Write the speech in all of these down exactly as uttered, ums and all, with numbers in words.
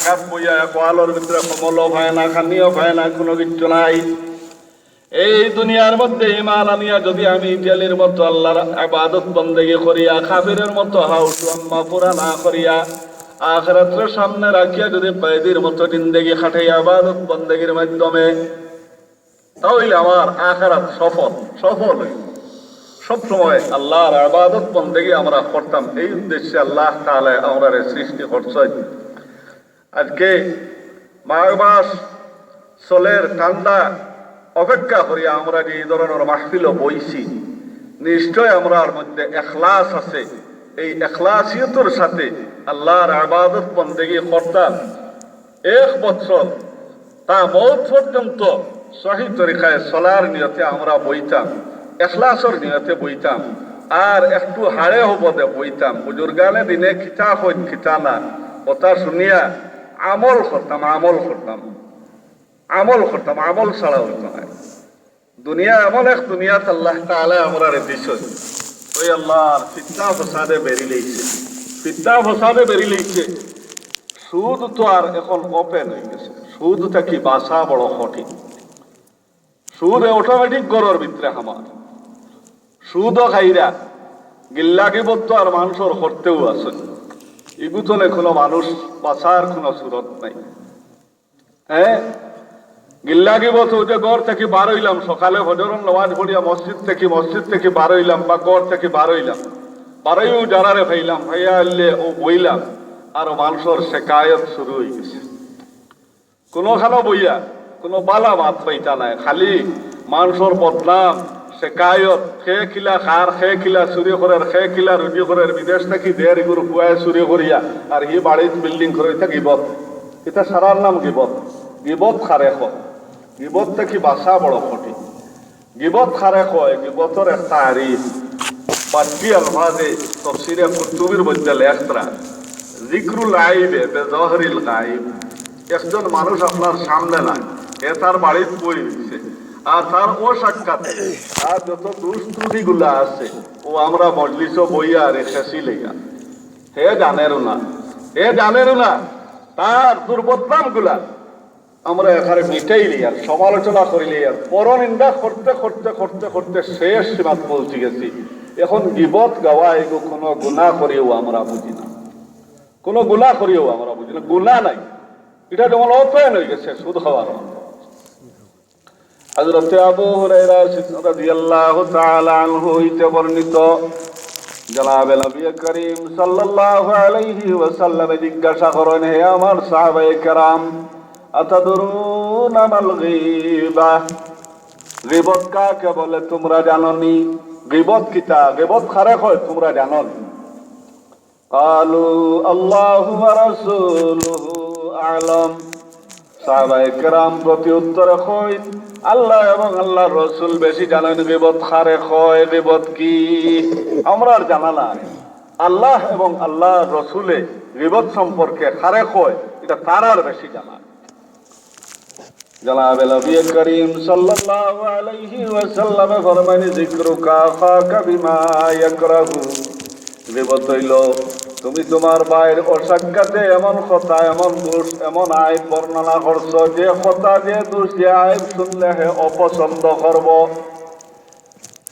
জাগাত বইয়া এক ওয়ালর ভিতরে কম্বলও পায় না, খানিও পায় না, কুনু কিচ্ছু নাই। এই দুনিয়ার মধ্যে ইমান আনিয়া যদি আমি ইটালির মতো আল্লাহর ইবাদত বন্দেগি করিয়া, কাফিরের মতো হাউসু আম্মা পুরা না করিয়া, আখিরাতরে সামনে রাখিয়া যদি কয়েদির মতো জিন্দেগি কাটাই ইবাদত বন্দেগির মাধ্যমে, তাহলে আমার আখিরাত সফল, সফল অইবো। সব সময় আল্লাহর ইবাদত বন্দেগি আমরা করতাম, এই উদ্দেশ্যে আল্লাহ তাআলা আমরারে সৃষ্টি করছইন। আজকে মাঘ মাস চলের ঠান্ডা অপেক্ষা করিয়া আমরা যে এই ধরনের মাহফিলও বইছি, নিশ্চয় আমরার মধ্যে এখলাস আছে। এই এখলাসিয়তর সাথে আল্লাহর ইবাদত বন্দেগি করতাম। এক বছর তা মউত পর্যন্ত সহি তরিকায় চলার নিয়তে আমরা বইতাম, এখলাসর নিয়তে বইতাম, আর একটু হাড়ে হবদে বইতাম। বুজুর্গানে দিনে কিতা কইন কিতা না, কথা শুনিয়া আমল করতাম, আমল করতাম, আমল করতাম, আমল ছাড়া অইতো নায়। দুনিয়া এমন এক দুনিয়াত আল্লাহ তাআলা আমরারে দিছইন। ওই আল্লাহর ফিতনা ফসাদে বেরি লইছে, ফিতনা ফসাদে বেরি লইছে। সুদ তো আর এখন ওপেন অই গেছে, সুদ থাকি বাঁচা বড় কঠিন। সুদে অটোমেটিক ঘরর ভিতরে হামার। সুদও খাইরা, গিল্লা গিবত তো আর মানষর করতেউ আছে। ইগুতনে কুনু মানুষ বাঁচার কুনু সুরত নাই। হ্যাঁ, গিল্লা গিবত অউ যে ঘর থাকি বার অইলাম, সকালে ফজরর নামাজ পড়িয়া মসজিদ থাকি, মসজিদ থাকি বার অইলাম বা ঘর থাকি বার অইলাম, বার অইয়াউ যারারে পাইলাম, পাইয়া আইলে অউ বইলাম, আর মানষর শেকায়ত শুরু অই গেছে। কুনুখানো বইয়া কুনু বালা মাত পাইতা নায়, খালি মানষর বদনাম, শেকায়ত, খে কিলা খার, খে কিলা চুরি করের, খে কিলা রুজি করের, বিদেশ থাকি দের ইগুর ফুয়ায় চুরি করিয়া, আর হি বাড়িত বিল্ডিং করে, ইতা গিবত। ইতা সারার নাম গিবত। গিবত কারে কয়? গিবত থাকি বাঁচা বড় কঠিন। গিবত কারে কয়? গিবতর এক তারিফ বাদী আলফাজে তফসিরে কুরতুবির মধ্যে লেখরা, "জিক্রুল আইবে বেজহরিল গাইব।" একজন মানুষ আপনার সামনে নাই, হে তার বাড়িত বই রইছে, আর তার অসাক্ষাতে তার যত দুষ ত্রুটিগুলা আছে, অউ আমরা মজলিসও বইয়া আরে খেসি লইয়া। হে জানেরও না, হে জানেরও না, তার দুর্বদনামগুলা আমরা এখানে মিটাই লইয়ার, সমালোচনা করি লইয়ার, পরনিন্দা করতে করতে করতে করতে শেষ সীমাত পৌঁছি গেছি। এখন গিবত গাওয়া এগু কুনু গুনা করিও আমরা বুঝি না, কুনু গুনা করিও আমরা বুঝি না, গুনা নাই। ইটা যেমন ওপেন অই গেছে সুদ খাওয়ার মতো। হযরতে আবু হুরায়রা রাদিয়াল্লাহু তাআলা আনহু হইতে বর্ণিত, জনাবে নবী করিম সাল্লাল্লাহু আলাইহি ওয়াসাল্লামে জিজ্ঞাসা করেন, "হে আমার সাহাবায়ে কেরাম, আতাদরুনা মাল গীবা? গীবত কাকে বলে তোমরা জানো নি? গীবত কিতা? গীবত কারে কয় তোমরা জানো নি?" ক্বালু আল্লাহু ওয়া রাসূলুহু আ'লাম। সাহাবায়ে কেরাম প্রতি উত্তরে কইন, "আল্লাহ এবং আল্লাহর রসুল বেশি জানেন গীবত কারে কয়, গীবত কি? আমরার জানা নাই। আল্লাহ এবং আল্লাহর রসুলে গীবত সম্পর্কে কারে কয়, ইটা তারার বেশি জানা।" জনাবে নবী করিম সাল্লাল্লাহু আলাইহি ওয়াসাল্লামে ফরমাইন, "যিকরুকা আখাকা বিমা ইয়াকরাহু।" গীবত অইলো তুমি তুমার ভাইর অসাক্ষাতে এমন কথা, এমন দোষ, এমন আইব বর্ণনা করছো, যে কথা, যে দোষ, যে আইব শুনলে হে অপছন্দ করবো।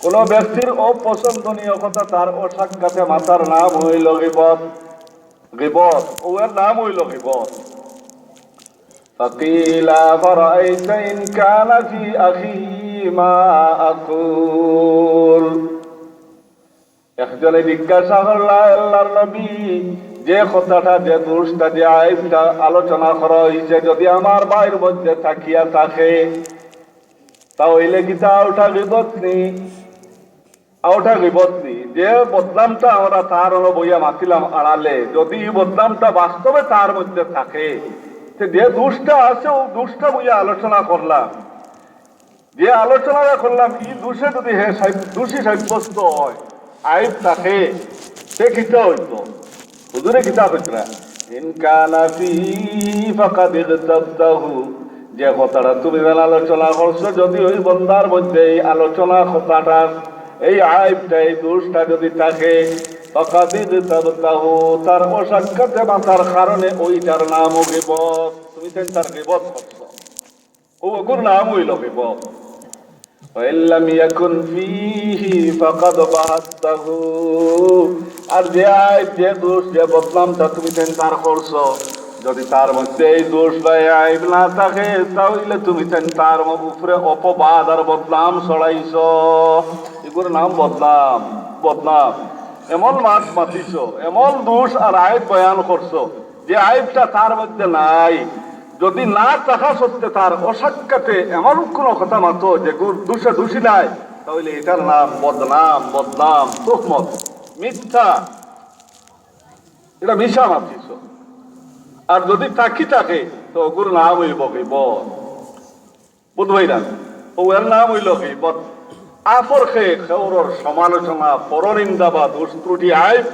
কুনু ব্যক্তির অপছন্দনীয় কথা তার অসাক্ষাতে মাতার নাম অইলো গীবত। গীবত, অউ এর নাম অইলো গীবত। فقيل أفرأيت إن كان في أخيه ما أقول। একজনে জিজ্ঞাসা করলা, "আল্লাহর নবী, যে কথাটা, যে দোষটা, যে আইবটা আলোচনা করা অইছে, যদি আমার ভাইর মধ্যে থাকিয়া থাকে, তা অইলে কিতা অউটা গীবত নি?" অউটা গীবত নি? যে বদনামটা আমরা তার অনো বইয়া মাতিলাম আড়ালে, যদি ই বদনামটা বাস্তবে তার মধ্যে থাকে, তে যে দোষটা আছে, অউ দোষটা বইয়া আলোচনা করলাম, যে আলোচনাটা করলাম, ই দোষে যদি হে সাব-, দোষী সাব্যস্ত অয়, আইব থাকে, তে কিতা অইতো? হুজুরে কিতা কইতরা? "ইন কানা ফিহি ফাকাদ ইগতাবতাহু।" যে কথাটা তুমি যেন আলোচনা করছো, যদি ওই বন্দার মধ্যে এই আলোচনা কথাটা, এই আইবটা, এই দোষটা যদি থাকে, فقد اغتبته, তার অসাক্ষাতে বা তার কারণে ওইটার নামও গীবত। তুমি তাইন তার গীবত করছো, ও অগুর নাম অইলো গীবত। وإن لم يكن فيه فقد بهته, আর যে আইব, যে দোষ, যে বদনামটা তুমি তাইন তার করছো, যদি তার মধ্যে এই দোষ বা এই আইব না থাকে, তাইলে তুমি তাইন তার উপরে অপবাদ আর বদনাম ছড়াইছো। এগুর নাম বদনাম। বদনাম এমন মাত মাতিছো, এমন দোষ আর আইব বয়ান করছো, যে আইবটা তার মধ্যে নাই। যদি না থাকা সত্ত্বে তার অসাক্ষাতে এমন কোনো কথা মাতো, যেগুর দোষে দোষী নাই, তাইলে এটার নাম বদনাম, বদনাম, তুহমত, মিথ্যা। এটা মিছা মাতিছো। আর যদি থাকি থাকে, তো ওগুর নাম অইবো গীবত। বুঝবায় না? ও এর নাম অইলো গীবত। আপরকে কেউরর সমালোচনা, পরনিন্দা বা দোষ ত্রুটি আইব,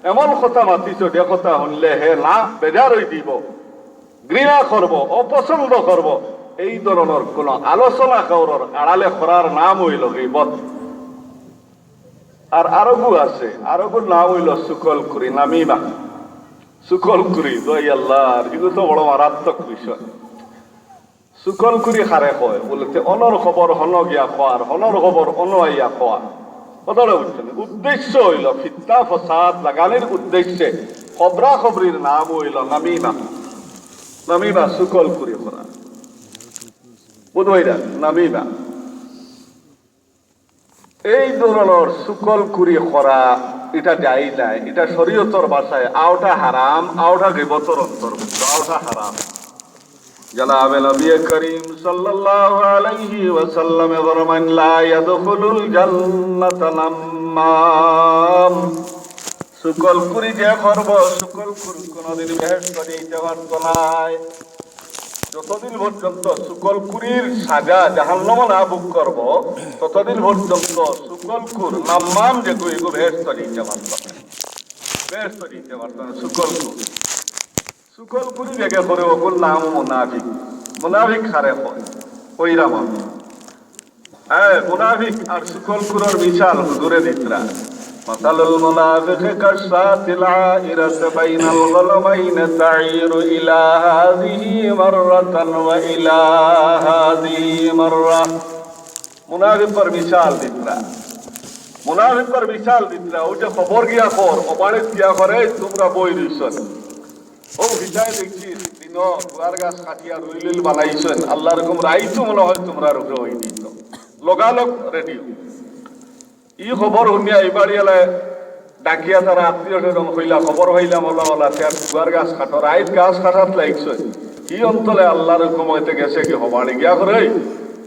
এমন কথা মাতিছো যে কথা হুনলে হে না বেজার অই দিবো, ঘৃণা করবো, অপছন্দ করবো। এই ধরনর কোনো আলোচনা কেউরর আড়ালে করার নাম অইলো গীবত। আর আরোগু আছে, আরোগুর নাম অইলো চুগলখুরি, নামিমা। চুগলখুরি, দোহাই আল্লাহর, এগু তো বড় মারাত্মক বিষয়। চুগলখুরি কারে কয়? বুলে তে অনর খবর হনো গিয়া কওয়া, হনর খবর অনো আইয়া কওয়া। কথাটা বুঝছইন নি? উদ্দেশ্য অইলো ফিতনা ফসাদ লাগানির উদ্দেশ্যে। খবরা খবরির নাম অইলো নামিমা। নামিমা, চুগলখুরি করা। বুঝবায় না? নামিমা। এই ধরনর চুগলখুরি করা, এটা জায়েজ নায়। এটা শরীয়তর ভাষায় আওটা হারাম, আওটা গীবতর অন্তর্ভুক্ত, আওটা হারাম। জনাবে নবী করিম সাল্লাল্লাহু আলাইহি ওয়াসাল্লামে ফরমাইন, "লা ইয়াদখুলুল জান্নাতা নাম্মাম।" চুগলখুরি যে করবো, চুগলখুর কোনোদিন বেহেশতো যাইতে পারতো নায়। যতদিন পর্যন্ত চুগলখুরির সাজা জাহান্নামো না ভোগ করবো, ততদিন পর্যন্ত চুগলখুর, নাম্মাম যেগু, এগু বেহেশতো যাইতে পারতো নায়। বেহেশতো যাইতে পারতো নায় চুগলখুর। চুগলখুরি যেগু করে, ওগুর নাম মুনাফিক। মুনাফিক কারে কয়? কইরাম আমি। হ্যাঁ, মুনাফিক আর চুগলখুরর মিসাল হুজুরে দিতরা। مثل المنافق كالشاة العائرة بين الغلمين تغير إلى هذه مرة وإلى هذه مرة। মুনাফিকর মিসাল দিতরা। মুনাফিকর মিসাল দিতরা, অউ যে খবর গিয়া কর, অউ বাড়িত গিয়া কর, "এই তুমরা বই রইছো।" অউ হিতায় দেখছি, দিনো গুয়ার গাছ কাটিয়া রুইলিল বানাইছইন, আল্লাহর হুকুম রাইতো মনে হয় তুমরার উপরে অই দিত। লগালগ রেডিও। ই খবর হুনিয়া ই বাড়িআলায় ডাকিয়া তারা আত্মীয় স্বজন কইলা, "খবর পাইলাম অলা অলা, তে আর গুয়ার গাছ কাটো, রাইত গাছ কাটাত লাগছইন।" ই অন্তরে আল্লাহর হুকুম অইতে গেছে কি হবাড়ি গিয়া কর, "এই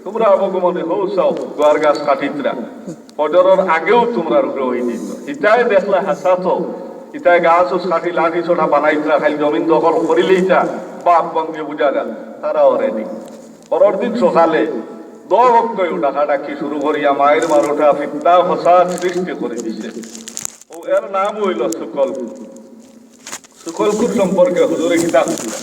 তুমরা অমুক অমুক হউ চাও, গুয়ার গাছ কাটিতরা।" ফজরর আগেউ তুমরার উপরে অই দিত। হিতায় দেখলা হাছা তো, হিতায় গাছ উছ কাটি লাঠি ছোটা বানাইতরা, খালি জমিন দখল করিলিতা, বাপ ভাঙ্গি বুঝা গেল, তারাও রেডি। পরর দিন সকালে দল অকল ডাকাডাকি শুরু করিয়া মাইর মারুটা ফিতনা ফসাদ সৃষ্টি করি দিছে। অউ এর নাম অইলো চুগলখুর। চুগলখুর সম্পর্কে হুজুরে কিতা কইলা?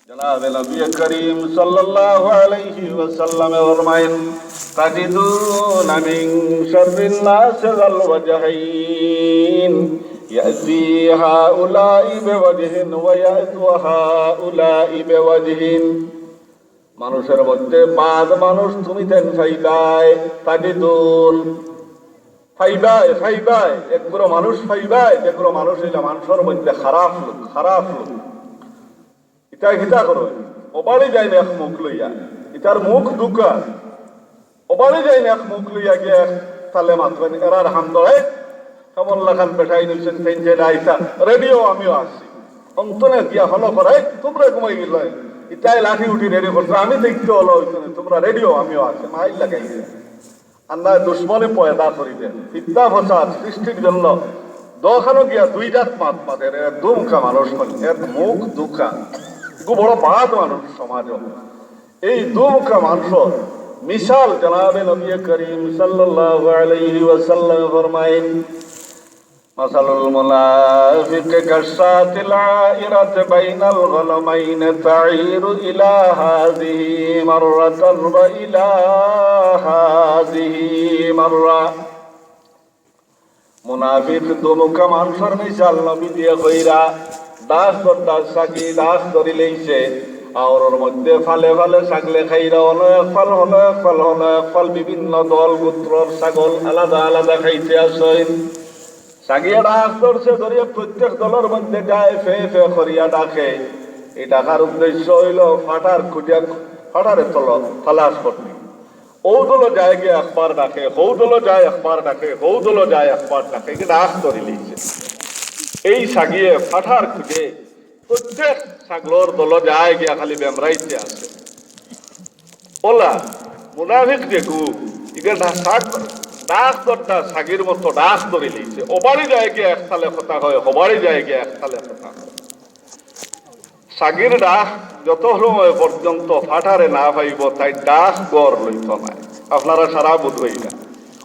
জনাবে নবী করিম সাল্লাল্লাহু আলাইহি ওয়াসাল্লামে ফরমাইন, "তাজিদুনা মিন শাররিন নাসি যাল ওয়াজহাইন, ইয়াতি হাউলাই বিওয়াজহিন ওয়া ইয়াতু হাউলাই বিওয়াজহিন।" মানুষর মধ্যে বাদ মানুষ তুমি তাইন পাইবায়, তাজিদুন, পাইবায়, পাইবায়, এক গুরু মানুষ পাইবায়, যে গুরু মানুষ অইলা মানুষর মধ্যে খারাপ লোক, খারাপ লোক। ইতায় কিতা করইন? অউ বাড়ি যাইন এক মুখ লইয়া, ইতার মুখ দুকা। অউ বাড়ি যাইন এক মুখ লইয়া গিয়া এক তালে মাতইন, এরার হাম ধরে, কেমন লাখান বেটাইন অইছইন, তাইন যে আইতা, রেডিও আমিও আছি। অন্তরে গিয়া হলো করে, "তুমরা ঘুমাই গেলে।" ইতায় লাঠি উঠি রেডি করছে, "আমি দেখতে অলা অইছে না, তুমরা রেডিও আমিও আছি।" মাইর লাগাই দিছে। আর না দুশমনি পয়দা করি দেয়, ফিতনা ফসাদ সৃষ্টির জন্য দোকানো গিয়া দুই জাত মাত মাতের, এর দুমুখা মানুষ মানে, এর মুখ দুকা, এগু বড় বাদ মানুষ সমাজো। এই দুমুখা মানুষর মিসাল জনাবে নবী করিম সাল্লাল্লাহু আলাইহি ওয়াসাল্লাম ফরমাইন, "মাসালুল মুনাফিকি কাশশাতিল আইরাতি বাইনাল গালামাইনি তাইরু ইলা হাযিহি মাররাতান ওয়া ইলা হাযিহি মাররা।" মুনাফিক দুমুখা মানষর মিশাল নবীজিয়ে কইরা, ডাক ধরতা ছাগি ডাক ধরিলাইছে। আওরর মধ্যে ফালে ফালে ছাগলে খাইরা, হনো এক ফাল, হনো এক ফাল, হনো এক ফাল, বিভিন্ন দল গোত্রর ছাগল আলাদা আলাদা খাইতে আছইন। ছাগিয়ে ডাক ধরছে, ধরিয়া প্রত্যেক দলর মধ্যে যায়, ফে ফে করিয়া ডাকে। এই ডাকার উদ্দেশ্য অইলো ফাটার খুঁজে, ফাটারে তল-, তালাশ করতে। অউ দলো যায় গিয়া একবার ডাকে, হউ দলো যায় একবার ডাকে, হউ দলো যায় একবার ডাকে, ইগু ডাক ধরিলাইছে। এই ছাগিয়ে ফাটার খুঁজে প্রত্যেক ছাগলর দলো যায় গিয়া খালি বেমরাইতে আছে। অলা মুনাফিক যেগু, ইগু ডাক, ডাক ধরতা ছাগির মতো ডাক ধরিলাইছে। অবাড়ি যায় গিয়া এক তালে কথা কয়, হবাড়ি যায় গিয়া এক তালে কথা কয়। ছাগির ডাক যত সময় পর্যন্ত ফাটারে না পাইবো, তাই ডাক গড় লইতো নায়। আপনারা সারা বুঝইন না।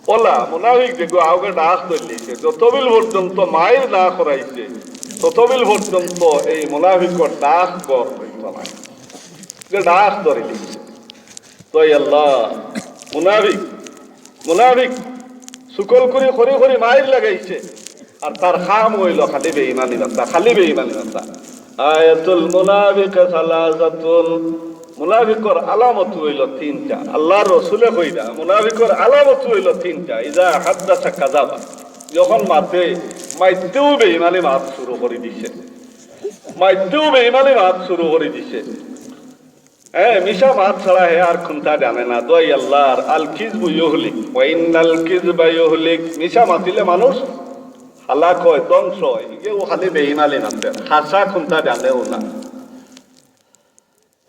অলা মুনাফিক যেগু আউগে ডাক ধরিলাইছে, যতবিল পর্যন্ত মাইর না করাইছে, ততবিল পর্যন্ত এই মুনাফিকর ডাক গড় লইতো নায়। যে ডাক ধরিলাইছে। তো আল্লাহ, মুনাফিক, মুনাফিক চুগলখুরি করি করি মাইর লাগাইছে, আর তার কাম অইলো খালি বেইমানি মাতা, খালি বেইমানি মাতা। আয়াতুল মুনাফিক সালাসাতুন, মুনাফিকর আলামত অইলো তিনটা। আল্লাহর রসুলে কইরা, মুনাফিকর আলামত অইলো তিনটা। ইজা হাদ্দাসা কাযাবা, যখন মাতে, মাইতেউ বেইমানি মাত শুরু করি দিছে, মাইতেউ বেইমানি মাত শুরু করি দিছে। হ্যাঁ, মিছা মাত ছাড়া হে আর কুন্তা জানে না। দোয়াই আল্লাহর, আল কিযবু ইউহলিক, ওয়া ইন্নাল কিযবা ইউহলিক। মিছা মাতিলে মানুষ হালাক অয়, ধ্বংস অয়। ইগু খালি বেইমানি মাতে, হাছা কুন্তা জানেউ না।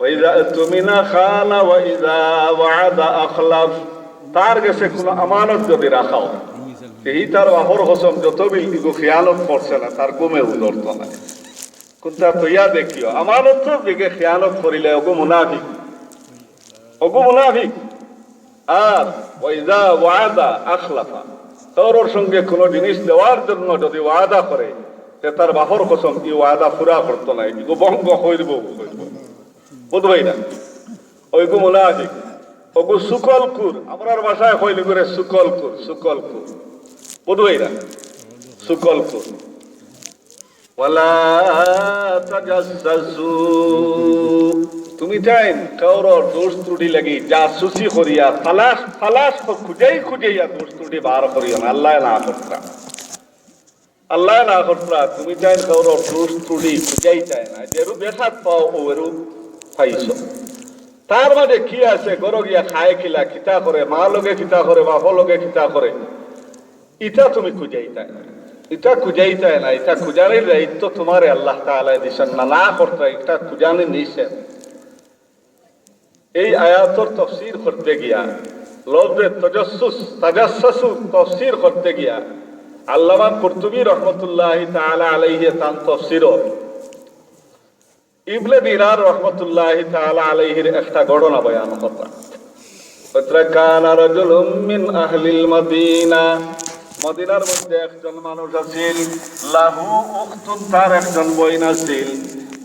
ওয়া ইযা তুমিনা খানা ওয়া ইযা ওয়াআদা আখলাফ। তার গেছে কুনু আমানত যুদি রাখা অয়, তে হি তার বাপর কসম যতবিল, ইগু খিয়ানত করছে না, তার ঘুমেউ ধরতো নায়। কুন্তা থইয়া দেখিও, আমানতর দিকে খিয়ানত করিলে অগু মুনাফিক, অগু মুনাফিক। আর ওয়া ইযা ওয়াআদা আখলাফা, কাউরর সঙ্গে কুনু জিনিস দেওয়ার জন্য যুদি ওয়াদা করে, তে তার বাপর কসম ই ওয়াদা পুরা করতো নায়, ইগু ভঙ্গ করিবো, করিবো। বুঝবায় না? অইগু মুনাফিক, অগু চুগলখুর, আমরার ভাষায় কইলে করে চুগলখুর, চুগলখুর। বুঝবায় না? চুগলখুর। ওয়ালা তাজাসসু। তুমি তাইন কাউরর দোষ ত্রুটি লাগি জাসুসি করিয়া তালাশ, তালাশ ক-, খুজাই খুজাইয়া দোষ ত্রুটি বার করিও না। আল্লায় না করতা। আল্লায় না করতা। তুমি তাইন কাউরর দোষ ত্রুটি খুজাইতায় না। যেরু দেখাত পাও, অউ এরু পাইছো। তার মাঝে কি আছে, ঘরো গিয়া খায় কিলা, কিতা করে, মা লগে কিতা করে, বাপ লগে কিতা করে, ইতা তুমি খুজাইতায় না, ইতা খুজাইতায় না, ইতা খুজানির দায়িত্ব তুমারে আল্লাহ তাআলায় দিছইন না, না করতা, ইতা খুজানি নিষেধ। এই আয়াতর তফসির করতে গিয়া, লফজে তাজাসসুস, তাজাসসাসু তফসির করতে গিয়া, আল্লামা কুরতুবী রহমতুল্লাহি তাআলা আলাইহি তান তফসিরো ইবনে দিনার রহমতুল্লাহি তাআলা আলাইহির একটা ঘটনা বয়ান কররা। কইরা, কানা রাজুলুম মিন আহলিল মাদিনা, মদিনার মধ্যে একজন মানুষ আছিল, লাহু উখতুন, তার একজন বইন আছিল।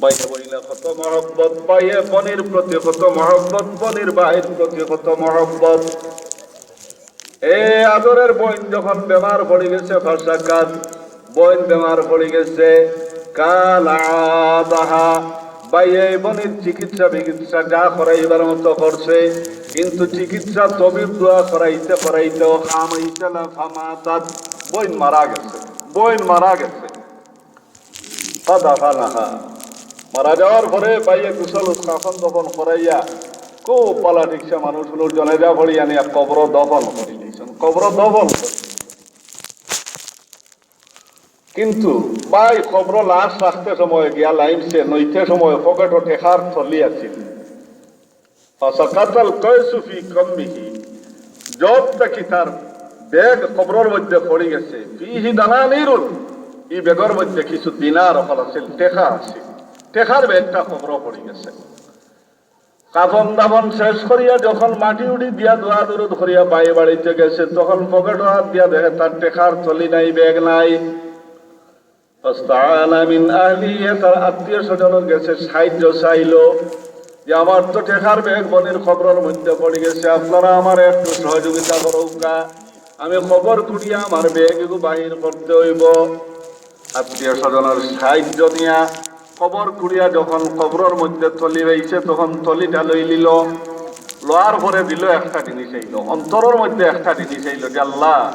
ভাইয়ে বইনে কত মহব্বত, ভাইয়ে বইনর প্রতি কত মহব্বত, বইনর ভাইর প্রতি কত মহব্বত। এ আদরের বইন যখন বেমার পড়ি গেছে, ফাসাকাত, বইন বেমার পড়ি গেছে, কালা আদাহা, ভাইয়ে বইনর চিকিৎসা বিকিৎসা যা করাইবার মতো করছে, কিন্তু চিকিৎসা তবিব দোয়া করাইতে করাইতেও কাম অইছে না, ফামাতাত, বইন মারা গেছে, বইন মারা গেছে। ফাদাফানাহা। মারা যাওয়ার পরে ভাইয়ে গোসল, কাফন দফন করাইয়া, খুব ভালা রিক্সা মানুষ অকলর জানাজা পড়ি আনিয়া কবরো দফন করি দিছইন, কবরো দফন করি। কিন্তু ভাই কবরো লাশ রাখতে সময় গিয়া লাইমছে, নইতে সময় পকেটো টেকার থলি আছিল। ফাসাকাতাল কাইসু ফি কাম্মিহি, জব থাকি তার ব্যাগ কবরর মধ্যে পড়ি গেছে। ফিহি দানানিরুন, ই ব্যাগর মধ্যে কিছু দিনার অকল আছিল, টেকা আছিল, টেকার ব্যাগটা কবরো পড়ি গেছে। কাফন দাফন শেষ করিয়া যখন মাটি উড়ি দিয়া দোয়া দরুদ করিয়া ভাইয়ে বাড়িতে গেছে, তখন পকেটো হাত দিয়া দেখে তার টেকার থলি নাই, ব্যাগ নাই। ফাস্তাআনা মিন আহলিহি, তার আত্মীয় স্বজনর গেছে সাহায্য চাইলো যে, "আমার তো টেকার ব্যাগ বইনর কবরর মধ্যে পড়ি গেছে, আপনারা আমারে একটু সহযোগিতা করউক্কা।" আমি কবর খুঁড়িয়া আমার ব্যাগ এগু বাহির করতে অইবো। আত্মীয় স্বজনর সাহায্য নিয়া কবর খুঁড়িয়া যখন কবরর মধ্যে থলি পাইছে, তখন থলিটা লইলিলো। লওয়ার পরে দিলো একটা জিনিস আইলো, অন্তরর মধ্যে একটা জিনিস আইলো যে, "আল্লাহ,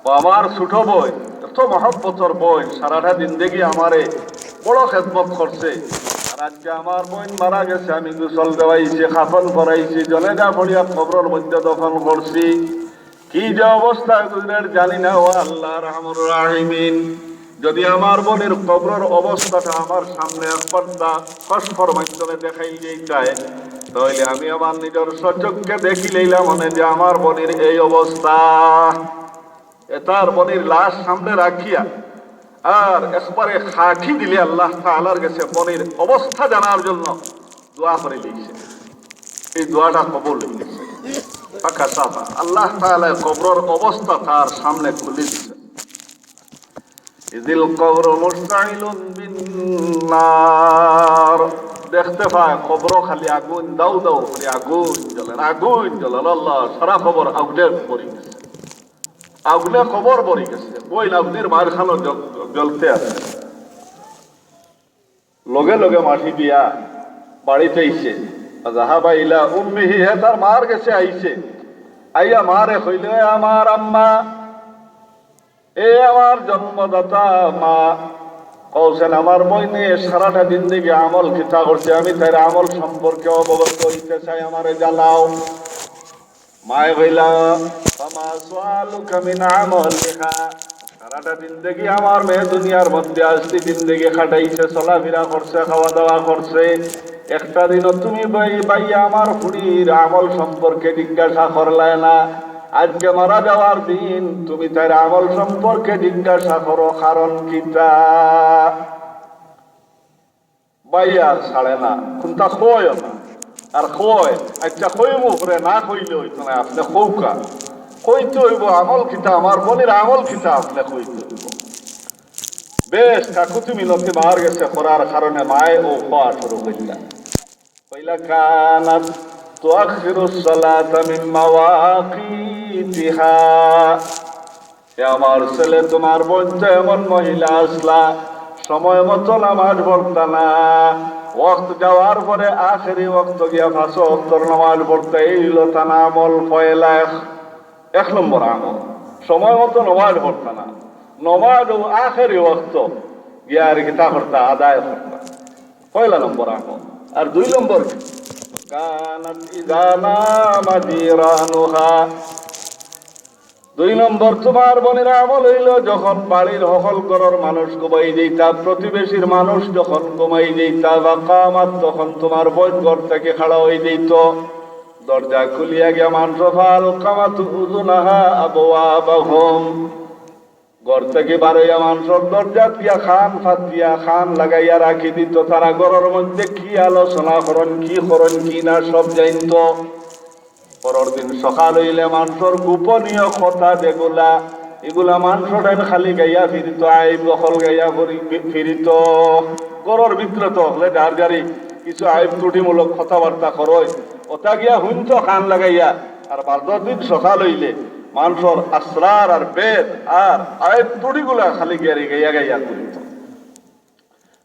ও আমার ছোট বইন, এত মহব্বতর বইন, সারাটা জিন্দেগি আমারে বড় খেদমত করছে, আর আজকে আমার বইন মারা গেছে, আমি গোসল দেওয়াইছি, কাফন পরাইছি, জনাজা পড়িয়া কবরর মধ্যে দফন করছি।" কি যে অবস্থা গুজরের জানি না, ও আল্লাহ আরহামুর রাহিমিন। যদি আমার বইনর কবরর অবস্থাটা আমার সামনে একবার তা কসফর মাধ্যমে দেখাইল যাইতায়, তাইলে আমি আমার নিজর স্বচক্ষে দেখিলাইলাম অনে যে আমার বইনর এই অবস্থা। এ তার বইনর লাশ সামনে রাখিয়া আর একবারে খাটি দিলে আল্লাহ তাআলার গেছে বইনর অবস্থা জানার জন্য দোয়া করিলিছে। এই দোয়াটা কবুল অইগেছে। ফাকাশাফা, আল্লাহ তাআলায় কবরর অবস্থা তার সামনে খুলি দিছে। ইযিল কবরু মুশতাইলুন বিন নার। দেখতে পায় কবর খালি আগুন, দাউ দাউ করি আগুন জ্বলের, আগুন জ্বলের। আল্লাহ, সারা কবর আগুনে ভরি গেছে, আগুনে কবর ভরি গেছে। বইন আগুনর মাঝখানো জ্বল-, জ্বলতে আছে। লগে লগে মাটি দিয়া বাড়িত আইছে। যাহাবা ইলা উম্মিহি, হে তার মার গেছে আইছে। আইয়া মারে কইল, "এ আমার আম্মা, এ আমার জন্মদাতা মা, কওছেন আমার বইনে সারাটা জিন্দেগি আমল কিতা করছে, আমি তার আমল সম্পর্কে অবগত অইতে চাই, আমারে জানাও।" মায়ে কইলা, "ফামা সুআলুকা মিন আমালিহা।" সারাটা জিন্দেগি আমার মেয়ে দুনিয়ার মধ্যে আসতে জিন্দেগি কাটাইছে, চলাফিরা করছে, খাওয়া দাওয়া করছে। একটা দিনও তুমি ভাই, ভাইয়া আমার ফুড়ির আমল সম্পর্কে জিজ্ঞাসা করলায় না। আজকে মারা যাওয়ার দিন, তুমি তার আমল সম্পর্কে জিজ্ঞাসা করো, কারণ কিতা? ভাইয়া আর ছাড়ে না, কুন্তা কইও না। আর কয়, "আচ্ছা, কইমু পরে, না কইলে অইতো না, আপনে কউক্কা।" কইতে অইবো, আমল কিতা, আমার বইনর আমল কিতা, আপনে কইতে অইবো। বেশ, কাকুতি মিনতি মার গেছে করার কারণে মায়ে অউ কওয়া শুরু করিলা। কইলা, "কানাত তুআখিরুস সালাতা মিন মাওয়াকিতিহা।" এ আমার ছেলে, তুমার বইন তো এমন মহিলা আছলা, সময় মতো নামাজ পড়তা না, ওয়াক্ত যাওয়ার পরে আখেরি ওয়াক্ত গিয়া পাঁচ ওয়াক্তর নামাজ পড়তা, এই অইলো তান আমল পয়লা এক, এক নম্বর আমল। সময় মতো নামাজ পড়তা না, নামাজ অউ আখেরি ওয়াক্ত গিয়া আর কিতা করতা, আদায় করতা, পয়লা নম্বর আমল। আর দুই নম্বর, কানাত ইযা নামা জিরানুহা, দুই নম্বর, তুমার বইনর আমল অইলো, যখন বাড়ির হকল ঘরর মানুষ ঘুমাই যাইতা, প্রতিবেশীর মানুষ যখন ঘুমাই যাইতা, বা কামাত, তখন তুমার বইন ঘর থাকি খাড়া অই যাইতো, দরজা খুলিয়া গিয়া মানষর ফাল কামাত উযুনাহা আবওয়াবাহুম, ঘর থাকি বারইয়া মানষর দরজাত গিয়া কান পাতিয়া, কান লাগাইয়া রাখি দিতো, তারা ঘরর মধ্যে কি আলোচনা করইন, কি করইন, কি না, সব জানতো। পরর দিন সকাল অইলে মানষর গোপনীয় কথা যেগুলা, ইগুলা মানষর টাইন খালি গাইয়া ফিরিতো, আইব হকল গাইয়া ফিরি-, ফিরিতো। ঘরর ভিতরে তো হকলে যার যারি কিছু আইব ত্রুটিমূলক কথাবার্তা করইন, অতা গিয়া হুনতো কান লাগাইয়া। আর বাদর দিন সকাল অইলে মানষর আসরার আর বেদ আর আইব ত্রুটিগুলা খালি গাইয়া গাইয়া ফিরিতো।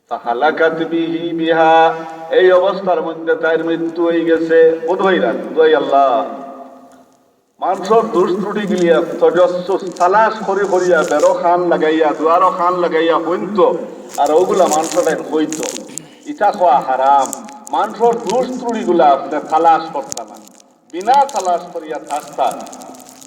ফাহালাকাত বিহি বিহা, এই অবস্থার মধ্যে তাইর মৃত্যু অই গেছে। বুঝ ভাইরা, দুয়াই আল্লাহ। মানষর দুষ ত্রুটি গিলিয়া তজস্সুস, তালাশ করি করিয়া, বেরো কান লাগাইয়া, দুয়ারো কান লাগাইয়া হুনতো, আর অগুলা মানষর টাইন কইতো। ইতা কওয়া হারাম। মানষর দুষ ত্রুটিগুলা আপনে তালাশ করতা না। বিনা তালাশ করিয়া থাকতা।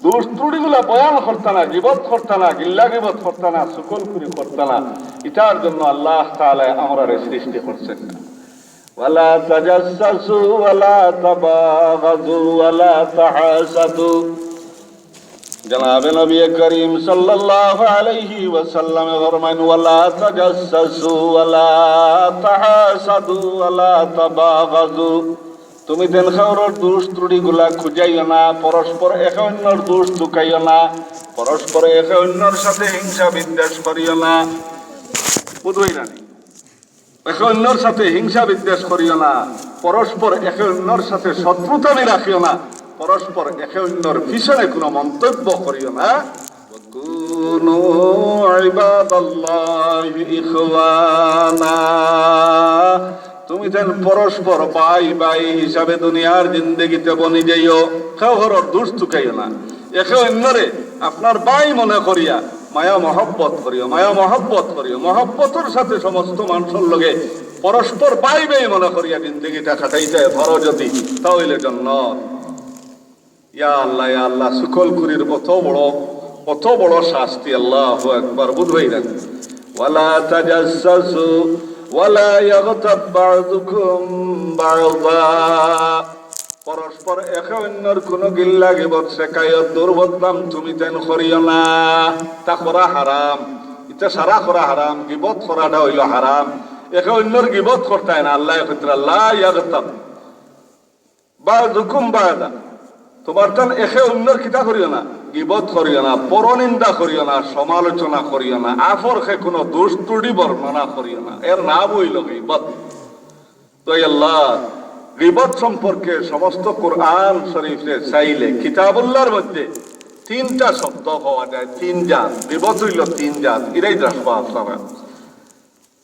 দুষ ত্রুটিগুলা বয়ান করতা না, গিবত করতা না, গিল্লা গিবত করতা না, চুগলখুরি করতা না। ইতার জন্য আল্লাহ তাআলায় আমরারে সৃষ্টি করছেন না। ওয়ালা তাজাসসাসু ওয়ালা তাবাগাজু ওয়ালা তাহাসাদু। জনাবে নবী করিম সাল্লাল্লাহু আলাইহি ওয়াসাল্লামে ফরমাইন, "ওয়ালা তাজাসসাসু ওয়ালা তাহাসাদু ওয়ালা তাবাগাজু।" তুমি যেন কারোর দুষ ত্রুটিগুলা খুঁজাইও না, পরস্পর একে অন্যর দুষ তুকাইও না, পরস্পর একে অন্যর সাথে হিংসা বিদ্বেষ করিও না। বুঝ ভাইরা নি? একে অন্যর সাথে হিংসা বিদ্বেষ করিও না, পরস্পর একে অন্যর সাথে শত্রুতা বি রাখিও না। পরস্পর একে অন্যর পিছনে কোনো মন্তব্য করিও না। কুনু ইবাদাল্লাহি ইখওয়ানা। তুমি যেন পরস্পর ভাই ভাই হিসাবে দুনিয়ার জিন্দেগিতে বনি যাইও, কেউ হরর দুষ তুকাইও না। একে অন্যরে আপনার ভাই মনে করিয়া মায়া মহব্বত করিও, মায়া মহব্বত করিও। মহব্বতর সাথে সমস্ত মানুষর লগে পরস্পর ভাই ভাই মনে করিয়া জিন্দেগিটা কাটাইতে পারো যদি, তা অইলে জন্নত। ইয়া আল্লাহ, ইয়া আল্লাহ, চুগলখুরির অত বড়, অত বড় শাস্তি, আল্লাহু আকবার, বুঝবায় না। ওয়ালা তাজাসসু ওয়ালা ইয়াগতাব বা'দুকুম বা'দা। পরস্পর একে অন্যর কোনো গিল্লা গিবত শেকায়ত দুর্বদনাম তুমি তেন করিও না। তা করা হারাম, ইতা সারা করা হারাম, গিবত করাটা অইলো হারাম। একে অন্যর গিবত করতায় না, আল্লায় কইতরা লা ইয়াগতাব বা'দুকুম বা'দা। তোমার তান একে অন্যর কিতা করিও না, গিবত করিও না, পরনিন্দা করিও না, সমালোচনা করিও না, আপরকে কোনো দুষ ত্রুটি বর্ণনা করিও না। এর নাম অইলো গিবত। তো আল্লাহ, গিবত সম্পর্কে সমস্ত কোরআন শরীফে চাইলে কিতাবুল্লাহর মধ্যে তিনটা শব্দ পাওয়া যায়, তিন জাত। গিবত অইলো তিন জাত, ইরাই দেখবা আপনারা।